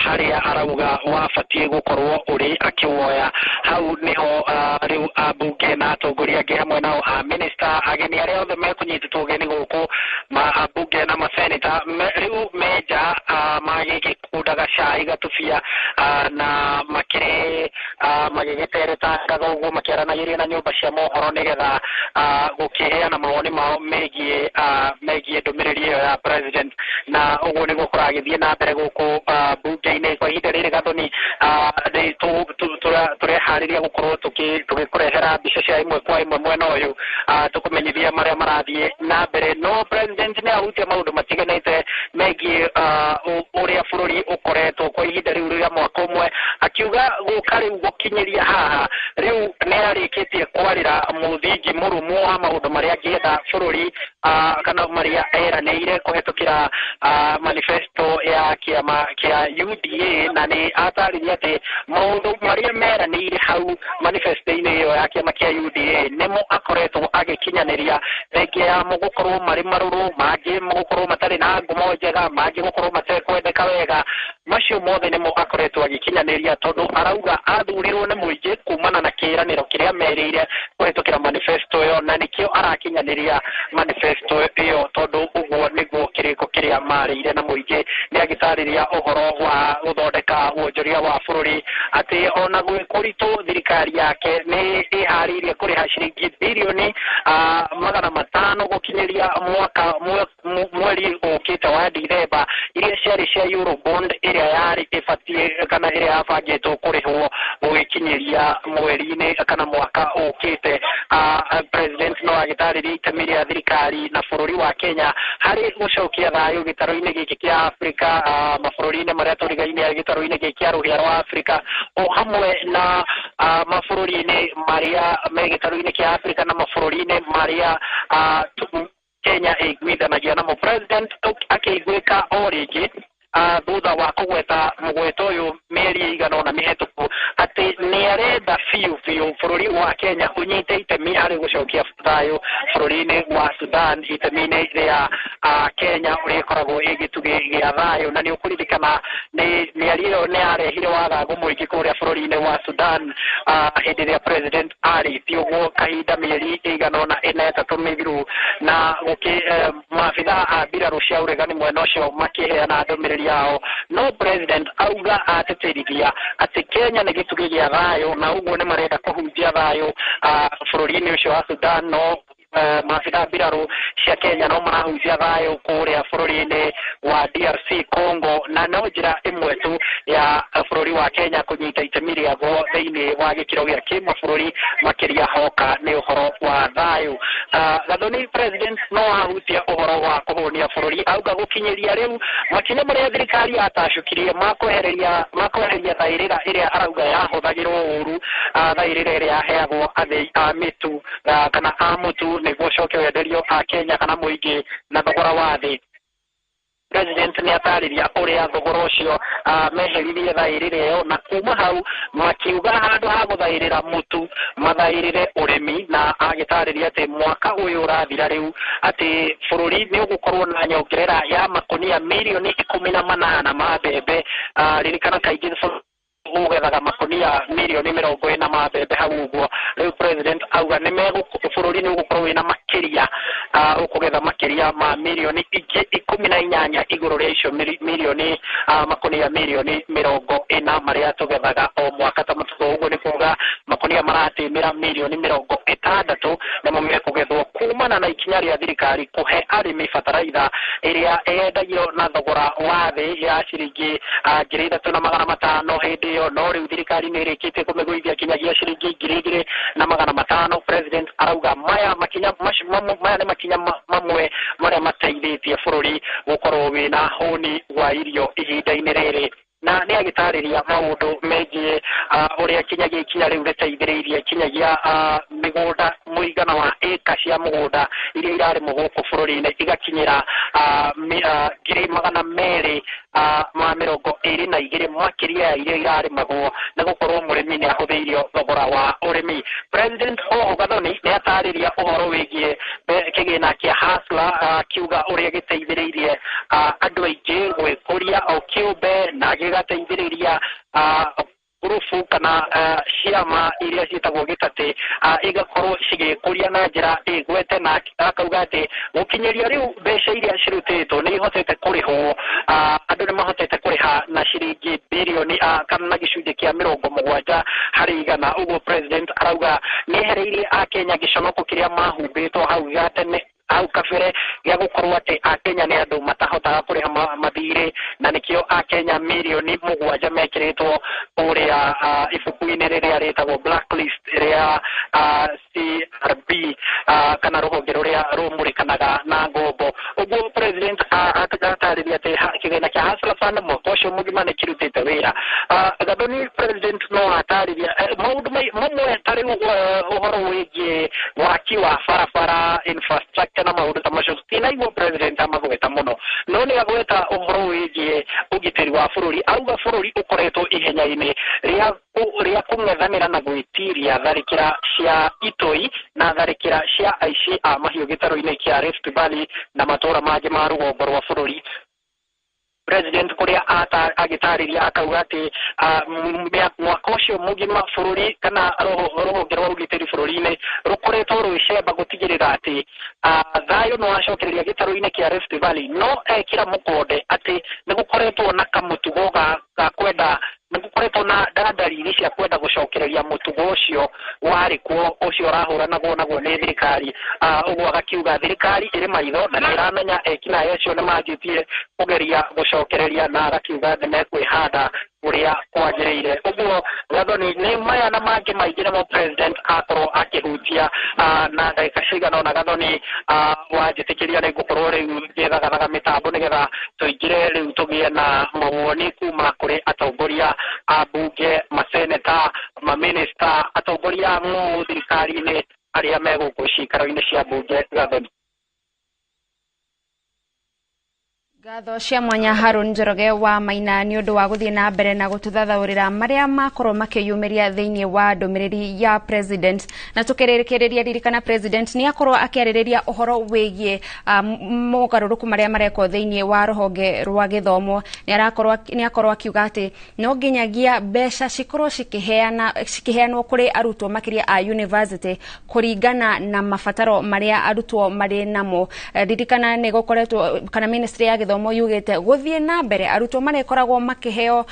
harĩa arauga wabatiĩ gũkorwo ũrĩ akĩwoya, hau nĩho rĩu ambunge na atongoria angĩ hamwe nao a minister, ageni arĩa othe mekũnyitĩtwo ũgeni gũkũ, ma ambunge na maseneta, rĩu menja magĩgĩkundaga cai gatubia na makĩrĩ magĩgĩteretangaga ũguo makĩaranagĩria na nyũmba cia mohoro nĩgetha gũkĩheana mawoni mao megiĩ ndũmĩrĩri ĩyo ya president, na ũguo nĩguo kũragĩthiĩ na mbere gũkũ mbunge-inĩ. Kwa ihinda rĩrĩ Gathoni, tũreharĩria gũkorwo tũgĩkũrehera mbica cia ĩmwe kwa ĩmwe mwena ũyũ, tũkũmenyithia marĩa marathiĩ na mbere. No president nĩ ahutia maũndũ matiganĩte megiĩ ũrĩa bũrũri ũkoretwo kwa ihinda rĩu rĩa mwaka ũmwe, akiuga gũka rĩu gũkinyĩria haha rĩu nĩ arĩkĩtie kwarĩra mũthingi mũrũmu wa maũndũ marĩa angĩenda bũrũri kana marĩa eranĩire kũhetũkĩra manifesto ya kĩama kĩa UDA, na nĩ atarĩria atĩ maũndũ marĩa meranĩire hau manifesto-inĩ ĩyo ya kĩama kĩa UDA nĩmo akoretwo agĩkinyanĩria, thengia yamo gũkorwo marĩ marũrũ, mangĩ gũkorwo matarĩ na ngumo njega, mangĩ gũkorwo matekwendeka wega, macio mothe nĩmo akoretwo agĩkinyanĩria, tondũ arauga athurirwo nĩ mũingĩ kumana na kĩĩranĩro kĩrĩa merĩire kũhetũkĩra manifesto ĩyo, na nĩkĩo arakinyanĩria manifesto ĩyo, tondũ ũguo nĩguo kĩrĩko kĩrĩa marĩire na mũingĩ. Nĩ agĩtarĩria ũhoro wa gũthondeka wonjoria wa bũrũri, atĩ ona gwĩ kũritũ thirikari yake nĩ ĩharĩirie kũrĩha ciringi birioni 500 gũkinyĩria mwaka mweri ũkĩte wa Dithemba, iria ciarĩ cia Eurobond ĩrĩa yarĩ ĩbatiĩ kana ĩrĩa yabangĩtwo kũrĩhwo gũgĩkinyĩria mweri-inĩ kana mwaka ũkĩte. President no agĩtarĩria itemi rĩa thirikari na bũrũri wa Kenya harĩ gũcokia thayũ gĩtarũ-inĩ gĩkĩ kĩa Afrika, mabũrũri-inĩ marĩa tũrigainie gĩtarũ-inĩ gĩkĩ kĩa rũhĩa rwa Afrika, o hamwe na mabũrũri-inĩ marĩa me gĩtarũ-inĩ kĩa Afrika na mabũrũri-inĩ marĩa Kenya ĩiguithanagia namo. President akĩiguĩka o rĩngĩ thutha wa kũgweta mũgweto ũyũ mĩeri ĩigana ũna mĩhetũku atĩ nĩ arenda biũ biũ bũrũri wa Kenya ũnyite itemi harĩ gũcokia thayũ bũrũri-inĩ wa Sudan, itemi-inĩ rĩa Kenya ũrĩa ĩkoragwo ĩ gĩtugĩ gĩa thayũ. Na nĩ ũkũririkana nĩ mĩario ĩyo nĩ yarehire wagagu mũingĩ kũrĩa bũrũri-inĩ wa Sudan hĩndĩ ĩrĩa president arĩtie ũguo kahinda mĩeri ĩigana ũna ĩna ĩtatũ mĩthiru, na maabithaa a mbirarũ cia ũregani mwena ũcio makĩheana ndũmĩrĩri yao. No president auga atĩtĩrithia atĩ Kenya nĩ gĩtugĩ gĩa thayũ, na ũguo nĩ marenda kũhunjia thayũ bũrũri-inĩ ũcio wa Sudan. No maabithaa mbirarũ cia Kenya no marahunjia thayũ kũrĩa bũrũri-inĩ wa DRC Congo, na no njĩra ĩmwe tu ya bũrũri wa Kenya kũnyita itemi rĩaguo thĩinĩ wa gĩkĩro gĩa kĩmabũrũri, makĩria hoka nĩ ũhoro wa thayũ. Gathoni, president no ahutia ũhoro wa kũhũnia bũrũri, auga gũkinyĩria rĩu makinya marĩa thirikari yatacũkirie ma kweheria thaĩrĩra ĩrĩa arauga yahũthagĩrwo ũru, thaĩrĩra ĩrĩa yaheagwo athĩi a mĩtu kana a mũtu nĩguo ũcoke wenderio a Kenya kana mũingĩ na thogora wa thĩ. President nĩ atarĩria ũrĩa thogora ũcio meheririe thaĩrĩra ĩyo, na kuma hau makiuga handũ ha gũthaĩrĩra mũtu mathaĩrĩre ũrĩmi, na agĩtarĩria atĩ mwaka ũyũ ũrathira rĩu atĩ bũrũri nĩ ũgũkorwo na nyongerera ya makonia mirioni 18 ma mbembe. Ririkana kaingĩ ũgethaga makonia mirioni 40 ma mbembe hau ũguo. Rĩu president auga nĩ bũrũri nĩ ũgũkorwo wĩna makĩria ũkũgetha makĩria ma mirioni ingĩ 18 igũrũ rĩa icio mirioni makonia mirioni 40 marĩa tũgethaga o mwaka ta matukũ. Ũguo nĩ kuga makonia maratĩmĩra mirioni 60 nĩmo mekũgethwo kumana na ikinya rĩa thirikari kũhe arĩmi bataraitha ĩrĩa ĩendagio na thogora wa thĩ ya ciringi 3,500 hĩndĩ ĩyo, no rĩu thirikari nĩ ĩrĩkĩtie kũmĩgũithia kinyagia ciringi 2,500. President arauga maya nĩ makinya mamwe marĩa mateithĩtie bũrũri gũkorwo wĩna hũni wa irio ihinda-inĩ rĩrĩ. Na nĩ agĩtarĩria maũndũ megiĩ ũrĩa kinyagia ikinya rĩu rĩteithĩrĩirie kinyagia mĩgũnda mũigana wa ĩka cia mũgũnda iria irarĩmwo gũkũ bũrũri-inĩ igakinyĩra 222,000 makĩria ya iria irarĩmagwo nĩ gũkorwo mũrĩmi nĩ ahũthĩirio thogora wa ũrĩmi. President oho Gathoni nĩ atarĩria ũhoro wĩgiĩ kĩgĩna kĩa Hustler, akiuga ũrĩa gĩteithĩrĩirie andũ aingĩ gwĩkũria o kĩũmbe na gĩgateithĩrĩria ngurubu kana ciama iria ciĩtagwo gĩtatĩ igakorwo cigĩkũria na njĩra ĩgwete, na akauga atĩ gũkinyĩria rĩu mbeca iria cirutĩtwo nĩ ihotete kũrĩhwo, andũ nĩ mahotete kũrĩha na ciringi birioni kana na gĩcunjĩ kĩa 70%. Ũguo president arauga nĩ ehereirie akenya gĩconoko kĩrĩa mahumbĩtwo hau gatene hau kabere gĩa gũkorwo atĩ akenya nĩ andũ matahotaga kũrĩha mathirĩ, na nĩkĩo akenya 7 mirioni mekĩrĩtwo kũrĩa ibuku-inĩ rĩrĩa rĩtagwo blacklist rĩa CRB kana rũhonge rũrĩa rũmũrĩkanaga na ngombo. Ũguo president atarĩria atĩ kĩgĩna kĩa Hustler Fund mwaka ũcio mũgima nĩ kĩrutĩte wĩra. Gathoni, president no atarĩria maũndũ mamwe ta rĩu ũhoro wĩgiĩ waki wa barabara, infrastructure na maũndũ ta macio tinaigua president amagweta mũno, no nĩ agweta ũhoro wĩgiĩ ũgitĩri wa bũrũri, auga bũrũri ũkoretwo ihenya-inĩ rĩa kũng'ethanĩra na gwĩtiria tharĩkĩra cia itoi na tharĩkĩra cia aici a mahiũ gĩtarũ-inĩ kĩa Rift Valley na matũũra mangĩ ma rũgongo rwa bũrũri. President kũrĩa agĩtarĩria akauga atĩ mwaka ũcio mũgima bũrũri kana rũhonge rwa ũgitĩri bũrũri-inĩ rũkoretwo rwĩcemba gũtigĩrĩra atĩ thayũ nĩ wacokereria gĩtarũ-inĩ kĩa Rift Valley, no ekĩra mũkonde atĩ nĩ gũkoretwo na kamũtugo ga kwenda, nĩ gũkoretwo na ndariri cia kwenda gũcokereria mũtugo ũcio warĩ kuo ũcio ũrahũranagwo naguo nĩ thirikari. Ũguo agakiuga thirikari ĩrĩ maitho na nĩ ĩramenya ekinaĩ acio nĩ manjĩtie kũgeria gũcokereria, na agakiuga nĩ mekwĩhanda ũrĩa kwagĩrĩire. Ũguo Gathoni, nĩ maya na mangĩ maingĩ nĩmo president akorwo akĩhutia na ndagĩka cigana ũna. Gathoni, wanjĩtĩkĩria nĩ ngũkorwo rĩu ngĩthagathaga mĩtambo nĩgetha tũingĩre rĩu tũgĩe na mawoni kuma kũrĩ atongoria a mbunge, maseneta, maminista, atongoria a ng'ũ thirikari-inĩ arĩa me gũkũ cikaro-inĩ cia mbunge. Gathoni. Ngatho cia mwanya Harun Njoroge wa Maina nĩ ũndũ wa gũthiĩ na mbere na gũtũthathaũrĩra marĩa makorwo makĩyumĩria thĩinĩ wa ndũmĩrĩri ya president. Na tũkĩrĩkĩrĩria, ririkana president nĩ akorwo akĩarĩrĩria ũhoro wĩgiĩ mogarũrũku marĩa marekwo thĩinĩ wa rũhonge rwa gĩthomo. Nĩ akorwo akiuga atĩ no nginyagia mbeca cikorwo cikĩheanwo kũrĩ arutwo makĩria a university kũringana na mabataro marĩa arutwo marĩ namo. Ririkana nĩ gũkoretwo kana ministry ya gĩthomo yugĩte gũthiĩ na mbere arutwo marĩkoragwo makĩheo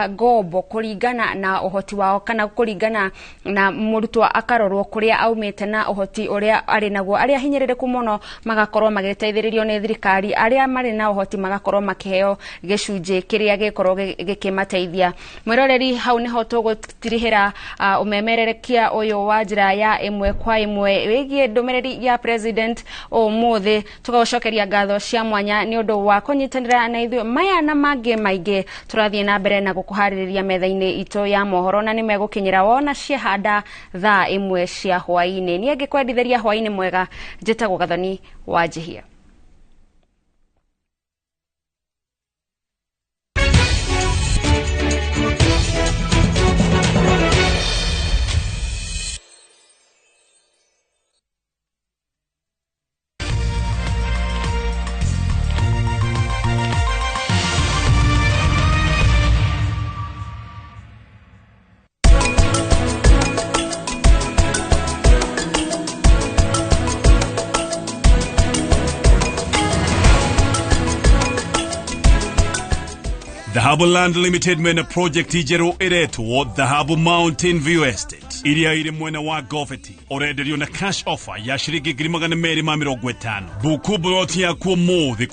ngombo kũringana na ũhoti wao kana kũringana na mũrutwo akarorwo kũrĩa aumĩte na ũhoti ũrĩa arĩ naguo. Arĩa hinyĩrĩrĩku mũno magakorwo magĩteithĩrĩrio nĩ thirikari, arĩa marĩ na ũhoti magakorwo makĩheo gĩcunjĩ kĩrĩa gĩkorwo gĩkĩmateithia. Mwĩroreri, hau nĩho tũgũtirihĩra ũmemererekia ũyũ wa njĩra ya ĩmwe kwa ĩmwe wĩgiĩ ndũmĩrĩri ya president ũmũthĩ. Tũgagũcokeria ngatho cia mwanya nĩ ũndũ wa kũnyitanĩra na ithuĩ. Maya na mangĩ maingĩ tũrathiĩ na mbere na gũkũharĩrĩria metha-inĩ itũ ya mohoro na nĩ megũkinyĩra wona ciahanda thaa 1 cia hwaĩ-inĩ. Niĩ ngĩkwendithĩria hwaĩ-inĩ mwega, njĩtagwo Gathoni wa Njihia. Dhahabu Land Limited mena project njerũ ĩretwo Dhahabu Mountain View Estate iria ĩrĩ mwena wa Goveti. Ũrenderio na cash offer ya ciringi 250,000. Buku buroti yaku ũmũthĩ.